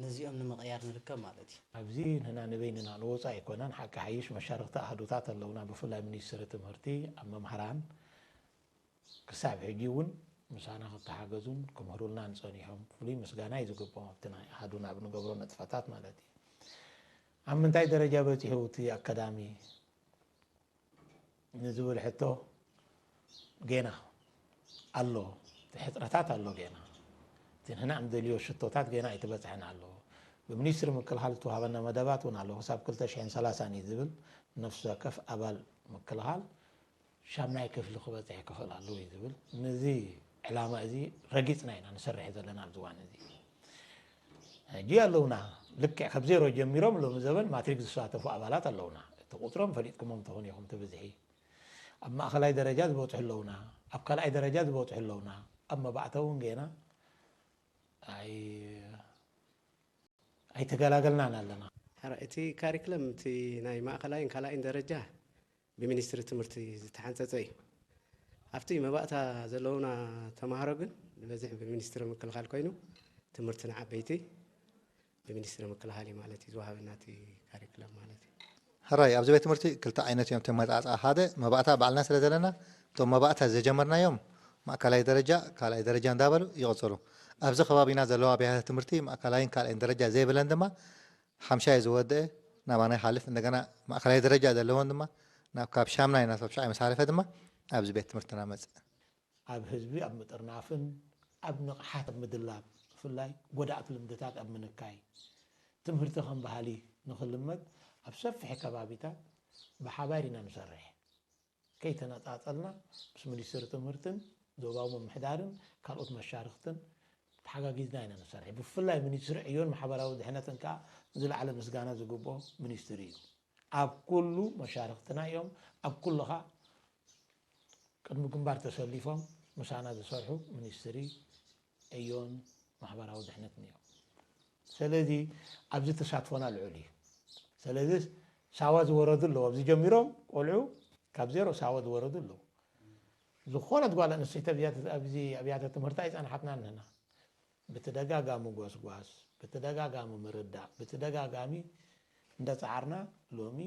ነዚኦም ንምቕያር ንርከብ ማለት እዩ። ኣብዚ ንሕና ንበይንና ንወፃ ኣይኮናን ሓቂ ሓይሽ መሻርክቲ ኣህዱታት ኣለውና ብፍላይ ሚኒስትሪ ትምህርቲ ኣብ መምሃራን ክሳብ ሕጂ እውን ምሳና ክተሓገዙን ክምህሩልናን ጸኒሖም ፍሉይ ምስጋና እዩ ዝግብኦም ኣብቲ ናይ ኣሃዱና ኣብ ንገብሮ ንጥፈታት ማለት እዩ። ኣብ ምንታይ ደረጃ በጺሑ እቲ ኣካዳሚ ንዝብል ሕቶ ጌና ኣሎ፣ እቲ ሕጽረታት ኣሎ ጌና እቲ ንሕና ንደልዮ ሽቶታት ጌና ኣይተበጽሐን ኣሎ። ብሚኒስትሪ ምክልኻል ዝተዋሃበና መደባት እውን ኣሎ ክሳብ ክልተ ሽሕን ሰላሳን እዩ ዝብል ነፍሲ ወከፍ ኣባል ምክልኻል ሻምናይ ክፍሊ ክበፅሕ ክኽእል ኣለዎ እዩ ዝብል። ነዚ ዕላማ እዚ ረጊፅና ኢና ንሰርሕ ዘለና ኣብዚ እዋን እዚ። ሕጂ ኣለውና ልክዕ ካብ ዜሮ ጀሚሮም ሎሚ ዘበን ማትሪክ ዝሳተፉ ኣባላት ኣለውና። እቲ ቁፅሮም ፈሊጥኩሞም ትኾኑ ኢኹም እቲ ብዝሒ። ኣብ ማእኸላይ ደረጃ ዝበፅሑ ኣለውና፣ ኣብ ካልኣይ ደረጃ ዝበፅሑ ኣለውና፣ ኣብ መባእታ እውን ጌና ኣይ ኣይተገላገልናን ኣለና። ሕራይ እቲ ካሪክለም እቲ ናይ ማእኸላይን ካልኣይን ደረጃ ብሚኒስትሪ ትምህርቲ ዝተሓንፀፀ እዩ። ኣብቲ መባእታ ዘለውና ተምሃሮ ግን ዝበዝሕ ብሚኒስትሪ ምክልኻል ኮይኑ ትምህርቲ ንዓበይቲ ብሚኒስትሪ ምክልኻል እዩ ማለት እዩ ዝወሃበና እቲ ካሪክለም ማለት እዩ። ሕራይ ኣብዚ ቤት ትምህርቲ ክልተ ዓይነት እዮም ተመፃፃ ሓደ መባእታ ባዕልና ስለ ዘለና እቶም መባእታ ዘጀመርናዮም ማእከላይ ደረጃ ካልኣይ ደረጃ እንዳበሉ ይቕፅሉ። ኣብዚ ከባቢና ዘለዋ ኣብያተ ትምህርቲ ማእከላይን ካልኣይን ደረጃ ዘይብለን ድማ ሓምሻይ ዝወደአ ናባና ይሓልፍ። እንደገና ማእከላይ ደረጃ ዘለወን ድማ ናብ ካብ ሻምናይ ናብ ሳብሻይ ምስ ሓለፈ ድማ ኣብዚ ቤት ትምህርትና መፅእ። ኣብ ህዝቢ ኣብ ምጥርናፍን ኣብ ንቕሓት ኣብ ምድላብ ብፍላይ ጎዳእቲ ልምድታት ኣብ ምንካይ ትምህርቲ ከም ባህሊ ንኽልመድ ኣብ ሰፊሕ ከባቢታት ብሓባር ኢና ንሰርሕ። ከይተነፃፀልና ምስ ሚኒስትሪ ትምህርትን ዞባዊ ምምሕዳርን ካልኦት መሻርኽትን ተሓጋጊዝና ኢና ንሰርሕ። ብፍላይ ሚኒስትሪ ዕዮን ማሕበራዊ ድሕነትን ከዓ ዝለዓለ ምስጋና ዝግብኦ ሚኒስትሪ እዩ። ኣብ ኩሉ መሻርኽትና እዮም። ኣብ ኩሉ ከዓ ቅድሚ ግንባር ተሰሊፎም ምሳና ዝሰርሑ ሚኒስትሪ ዕዮን ማሕበራዊ ድሕነትን እዮም። ስለዚ ኣብዚ ተሳትፎና ልዑል እዩ። ስለዚ ሳዋ ዝወረዱ ኣለዉ። ኣብዚ ጀሚሮም ቆልዑ ካብ ዜሮ ሳዋ ዝወረዱ ኣለዉ። ዝኾነት ጓል ኣንስተይቲ ኣብዚ ኣብያተ ትምህርቲ ኣይፀንሓትናን ንሕና። ብተደጋጋሚ ጎስጓስ፣ ብተደጋጋሚ ምርዳእ፣ ብተደጋጋሚ እንዳፀዓርና ሎሚ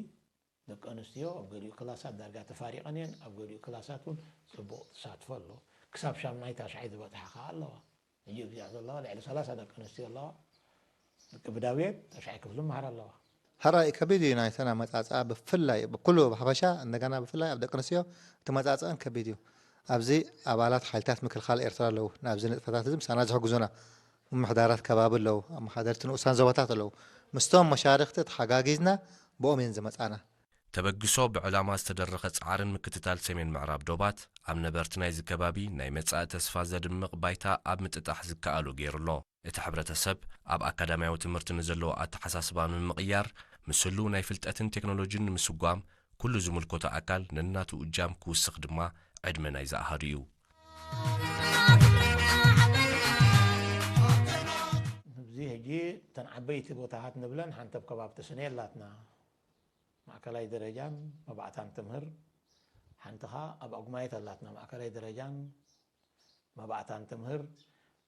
ደቂ ኣንስትዮ ኣብ ገሊኡ ክላሳት ዳርጋ ተፋሪቐን እየን፣ ኣብ ገሊኡ ክላሳት እውን ፅቡቕ ተሳትፎ ኣሎ። ክሳብ ሻምናይ ታሽዓይ ዝበፅሓ ከዓ ኣለዋ። ሕጂ ኣብዚኣ ዘለዋ ልዕሊ ሰላሳ ደቂ ኣንስትዮ ኣለዋ። ደቂ ብዳውየት ታሽዓይ ክፍሊ ይመሃራ ኣለዋ። ሕራይ ከቢድ እዩ ናይተን ኣመፃፅኣ ብፍላይ ብኩሉ ብሓፈሻ እንደገና ብፍላይ ኣብ ደቂ ኣንስትዮ እቲ መፃፅኣን ከቢድ እዩ። ኣብዚ ኣባላት ሓይልታት ምክልኻል ኤርትራ ኣለዉ ናብዚ ንጥፈታት እዚ ምሳና ዝሕግዙና ምምሕዳራት ከባቢ ኣለዉ ኣመሓደርቲ ንኡሳን ዞባታት ኣለዉ ምስቶም መሻርኽቲ ተሓጋጊዝና ብኦም እየን ዝመፃና። ተበግሶ ብዕላማ ዝተደረኸ ፃዕርን ምክትታል ሰሜን ምዕራብ ዶባት ኣብ ነበርቲ ናይዚ ከባቢ ናይ መፃኢ ተስፋ ዘድምቕ ባይታ ኣብ ምጥጣሕ ዝከኣሎ ገይሩ ኣሎ። እቲ ሕብረተሰብ ኣብ ኣካዳሚያዊ ትምህርቲ ንዘለዎ ኣተሓሳስባ ንምቕያር ምስ ህሉው ናይ ፍልጠትን ቴክኖሎጂን ንምስጓም ኩሉ ዝምልከቶ ኣካል ነናቱ እጃም ክውስኽ ድማ ዕድመ ናይዚ ኣሃዱ እዩ። ኣብዚ ሕጂ እተን ዓበይቲ ቦታታት ንብለን ሓንቲ ኣብ ከባቢ ተስነየ ኣላትና። ማእከላይ ደረጃን መባእታን ትምህር ሓንቲ ኸኣ ኣብ ኣጉማየት ኣላትና። ማእከላይ ደረጃን መባእታን ትምህር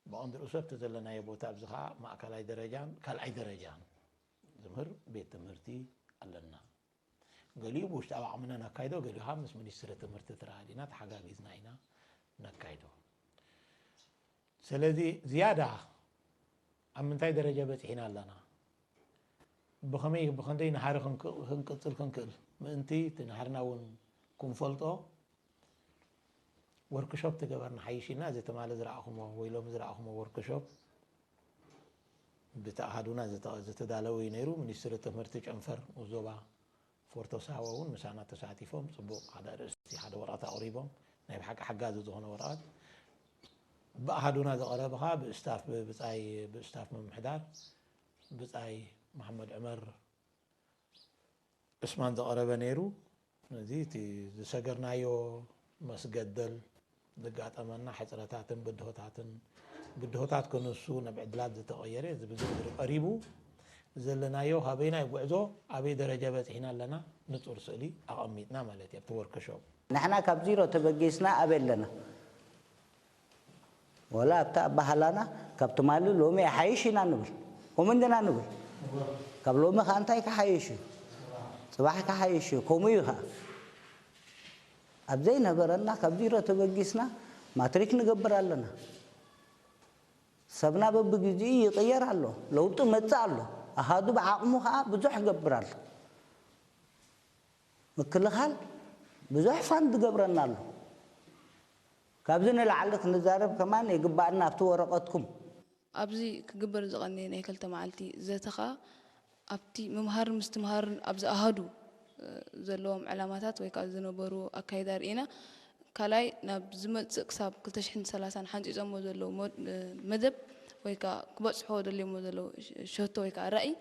ብቐንዱ ርእሱ ኣብቲ ዘለናዮ ቦታ ኣብዚ ኸኣ ማእከላይ ደረጃን ካልኣይ ደረጃን ዝምህር ቤት ትምህርቲ ኣለና። ገሊኡ ብውሽጣዊ ዓቕምና ነካይዶ፣ ገሊኡ ኸኣ ምስ ሚኒስትሪ ትምህርቲ ተረኣዲና ተሓጋጊዝና ኢና ነካይዶ። ስለዚ ዝያዳ ኣብ ምንታይ ደረጃ በፂሕና ኣለና፣ ብኸመይ ብኸንደይ ናህሪ ክንቅፅል ክንክእል ምእንቲ እቲ ናህርና እውን ክንፈልጦ ወርክሾፕ ተገበርና ሓይሽ ኢልና፣ እዚ ትማሊ ዝረኣኹሞ ወይ ሎሚ ዝረኣኹሞ ወርክሾፕ ብቲ ኣሃዱና ዝተ-፣ ዝተዳለወ እዩ ነይሩ። ሚኒስትሪ ትምህርቲ ጨንፈር ዞባ ፎርቶ ሳዋ እውን ምሳና ተሳቲፎም፣ ጽቡቕ ሓደ ኣርእስቲ፣ ሓደ ወረቐት ኣቕሪቦም፣ ናይ ብሓቂ ሓጋዚ ዝኾነ ወረቐት ብኣሃዱና ዝቐረበ ኸኣ ብስታፍ፣ ብብጻይ፣ ብስታፍ ምምሕዳር ብጻይ መሓመድ ዕመር ዑስማን ዝቐረበ ነይሩ። እዚ እቲ ዝሰገርናዮ መስገደል፣ ዘጋጠመና ሕጽረታትን ብድሆታትን፣ ብድሆታት ክንሱ ናብ ዕድላት ዝተቐየረ፣ እዚ ብዝርዝር ቀሪቡ። ዘለናዮ ካበይናይ ጉዕዞ ኣበይ ደረጃ በጺሕና ኣለና፣ ንጹር ስእሊ ኣቐሚጥና ማለት እዩ ኣብቲ ወርክሾፕ። ንሕና ካብ ዚሮ ተበጊስና ኣበይ ኣለና? ወላ ኣብቲ ኣባህላና ካብ ትማሊ ሎሚ ይሓይሽ ኢና ንብል። ከምኡ እንዲና ንብል። ካብ ሎሚ ከኣ እንታይ ክሓይሽ እዩ? ጽባሕ ክሓይሽ እዩ። ከምኡ እዩ ከኣ። ኣብ ዘይነበረና ካብ ዚሮ ተበጊስና ማትሪክ ንገብር ኣለና። ሰብና በብግዜኡ ይቕየር ኣሎ። ለውጢ መጽእ ኣሎ። ኣሃዱ ብዓቕሙ ከኣ ብዙሕ ይገብር ኣሎ። ምክልኻል ብዙሕ ፋንድ ዝገብረና ኣሎ። ካብዚ ንላዕሊ ክንዛረብ ከማን ይግባኣና ኣብቲ ወረቐትኩም። ኣብዚ ክግበር ዝቐነየ ናይ ክልተ መዓልቲ ዘተ ኸኣ ኣብቲ ምምሃርን ምስትምሃርን ኣብዚ ኣሃዱ፣ እ፣ ዘለዎም ዕላማታት ወይ ከኣ ዝነበሩ ኣካይዳ ርኢና፣ ካልኣይ ናብ ዝመጽእ ክሳብ ክልተ ሽሕን ሰላሳን ሓንጺጾሞ ዘለዉ ሞ-፣ እ፣ መደብ ወይ ከኣ ክበጽሕዎ ደልዮሞ ዘለዉ ሸ-፣ ሸቶ ወይ ከኣ ራእይ፣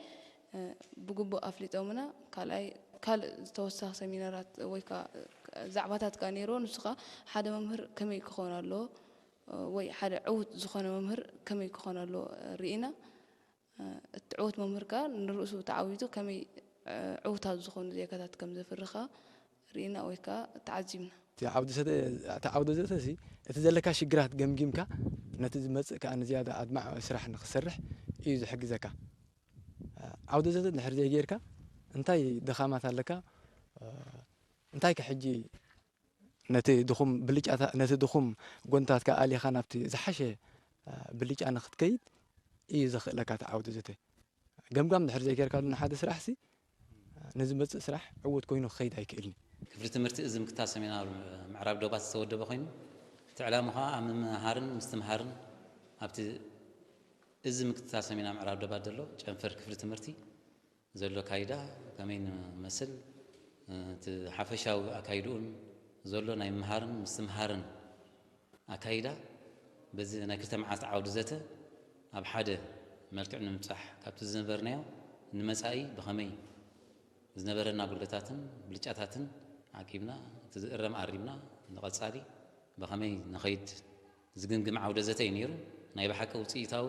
እ፣ ብግቡእ ኣፍሊጦምና። ካልኣይ ካልእ ተወሳኺ ሰሚናራት ወይ ከኣ ዛዕባታት ከኣ ነይርዎ። ንሱ ከኣ ሓደ መምህር ከመይ ክኾን ኣለዎ ወይ ሓደ ዕዉት ዝኾነ መምህር ከመይ ክኾን ኣለዎ ርኢና። እቲ ዕዉት መምህር ከኣ ንርእሱ ተዓዊቱ ከመይ ዕዉታት ዝኾኑ ዜጋታት ከም ዘፍሪ ከኣ ርኢና ወይ ከኣ ተዓዚብና። እቲ ዓውዲ ዘተ፣ እቲ ዓውዲ ዘተ እዚ፣ እቲ ዘለካ ሽግራት ገምጊምካ፣ ነቲ ዝመጽእ ከኣ ንዝያዳ ኣድማዒ ስራሕ ንኽትሰርሕ እዩ ዝሕግዘካ። ዓውዲ ዘተ እንድሕር ዘይጌርካ፣ እንታይ ድኻማት ኣለካ? እንታይ ከ ሕጂ ነቲ ድኹም ብልጫታ-፣ ነቲ ድኹም ጎንታትካ ኣሊኻ ናብቲ ዝሓሸ ብልጫ ንኽትከይድ እዩ ዘኽእለካ እቲ ዓውዲ ዘተ። ገምጋም እንድሕር ዘይጌርካሉ ንሓደ ስራሕሲ፣ ንዝመጽእ ስራሕ ዕዉት ኮይኑ ክኸይድ ኣይክእልን እዩ። ክፍሊ ትምህርቲ እዚ ምክትታል ሰሜናዊ ምዕራብ ዶባት ዝተወደበ ኮይኑ፣ እቲ ዕላማ ኸኣ ኣብ ምምሃርን ምስትምሃርን ኣብቲ እዚ ምክትታል ሰሜናዊ ምዕራብ ዶባት ዘሎ ጨንፈር ክፍሊ ትምህርቲ ዘሎ ኣካይዳ ከመይ ንመስል፣ እቲ ሓፈሻዊ ኣካይድኡን ዘሎ ናይ ምምሃርን ምስትምሃርን ኣካይዳ በዚ ናይ ክልተ መዓልቲ ዓውዲ ዘተ ኣብ ሓደ መልክዕ ንምብጻሕ፣ ካብቲ ዝነበርናዮ ንመጻኢ ብኸመይ ዝነበረና ጉድለታትን ብልጫታትን ዓቂብና፣ እቲ ዝእረም ኣሪምና፣ ንቐጻሊ ብኸመይ ንኸይድ ዝግምግም ዓውደ ዘተ እዩ ነይሩ። ናይ ብሓቂ ውጽኢታዊ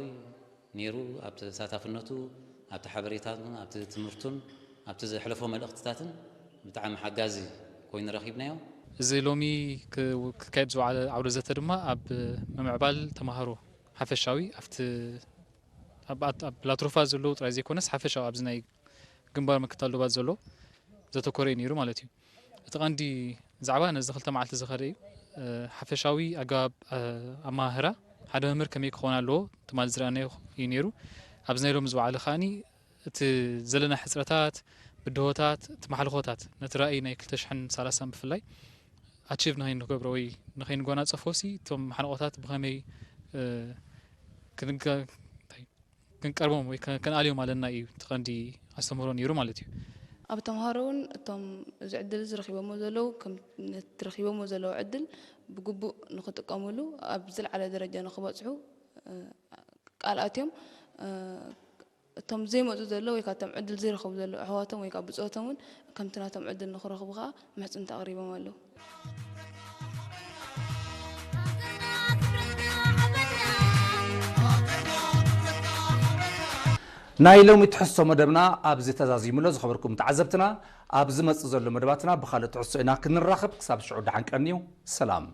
ነይሩ። ኣብ ተሳታፍነቱ፣ ኣብቲ ሓበሬታን፣ ኣብቲ ትምህርቱን፣ ኣብቲ ዘሕለፎ መልእኽትታትን ብጣዕሚ ሓጋዚ ኮይኑ ረኺብናዮ። እዚ ሎሚ ክ-፣ ክካየድ ዝወዓለ ዓውደ ዘተ ድማ ኣብ ምምዕባል ተምሃሮ ሓፈሻዊ ኣብቲ፣ ኣብ፣ ኣብ፣ ኣብ ላትሮፋ ዘለዉ ጥራይ ዘይኮነስ ሓፈሻዊ ኣብዚ ናይ ግንባር ምክትታል ዶባት ዘሎ ዘተኮረ እዩ ነይሩ ማለት እዩ። እቲ ቀንዲ ዛዕባ ነዚ ክልተ መዓልቲ ዝኸደ እዩ። እ፣ ሓፈሻዊ ኣገባብ፣ እ፣ ኣመሃህራ ሓደ መምህር ከመይ ክኸውን ኣለዎ ትማሊ ዝረኣናዮ እዩ ነይሩ። ኣብዚ ናይ ሎሚ ዝወዓለ ከኣኒ እቲ ዘለና ሕጽረታት፣ ብድሆታት፣ እቲ ማሕለኾታት ነቲ ራእይ ናይ ክልተ ሽሕን ሰላሳን ብፍላይ ኣቺቭ ንኸይንገብሮ ወይ ንኸይንጎናጸፎ ሲ እቶም ማሕለቖታት ብኸመይ፣ እ፣ ክንገ-፣ እንታይ ክንቀርቦም ወይ ከ-፣ ከነኣልዮም ኣለና እዩ እቲ ቀንዲ ኣስተምህሮ ነይሩ ማለት እዩ። ኣብ ተምሃሮ እውን እቶም እዚ ዕድል እዚ ረኺቦሞ ዘለዉ፣ ከም ነቲ ረኺቦሞ ዘለዉ ዕድል ብግቡእ ንኽጥቀምሉ፣ ኣብ ዝለዓለ ደረጃ ንኽበጽሑ፣ እ፣ ቃል ኣትዮም፣ እ፣ እቶም ዘይመጹ ዘለዉ ወይ ከኣ እቶም ዕድል ዘይረኸቡ ዘለዉ ኣሕዋቶም ወይ ከኣ ብጾቶም እውን ከምቲ ናቶም ዕድል ንኽረኽቡ ከኣ ምሕጽንታ ኣቕሪቦም ኣለዉ። ናይ ሎሚ ትሕዝቶ መደብና ኣብዚ ተዛዚሙ ኣሎ። ዝኸበርኩም ተዓዘብትና፣ ኣብ ዝመጽእ ዘሎ መደባትና ብኻልእ ትሕዝቶ ኢና ክንራኸብ። ክሳብ ሽዑ ደሓን ቀንዩ። ሰላም።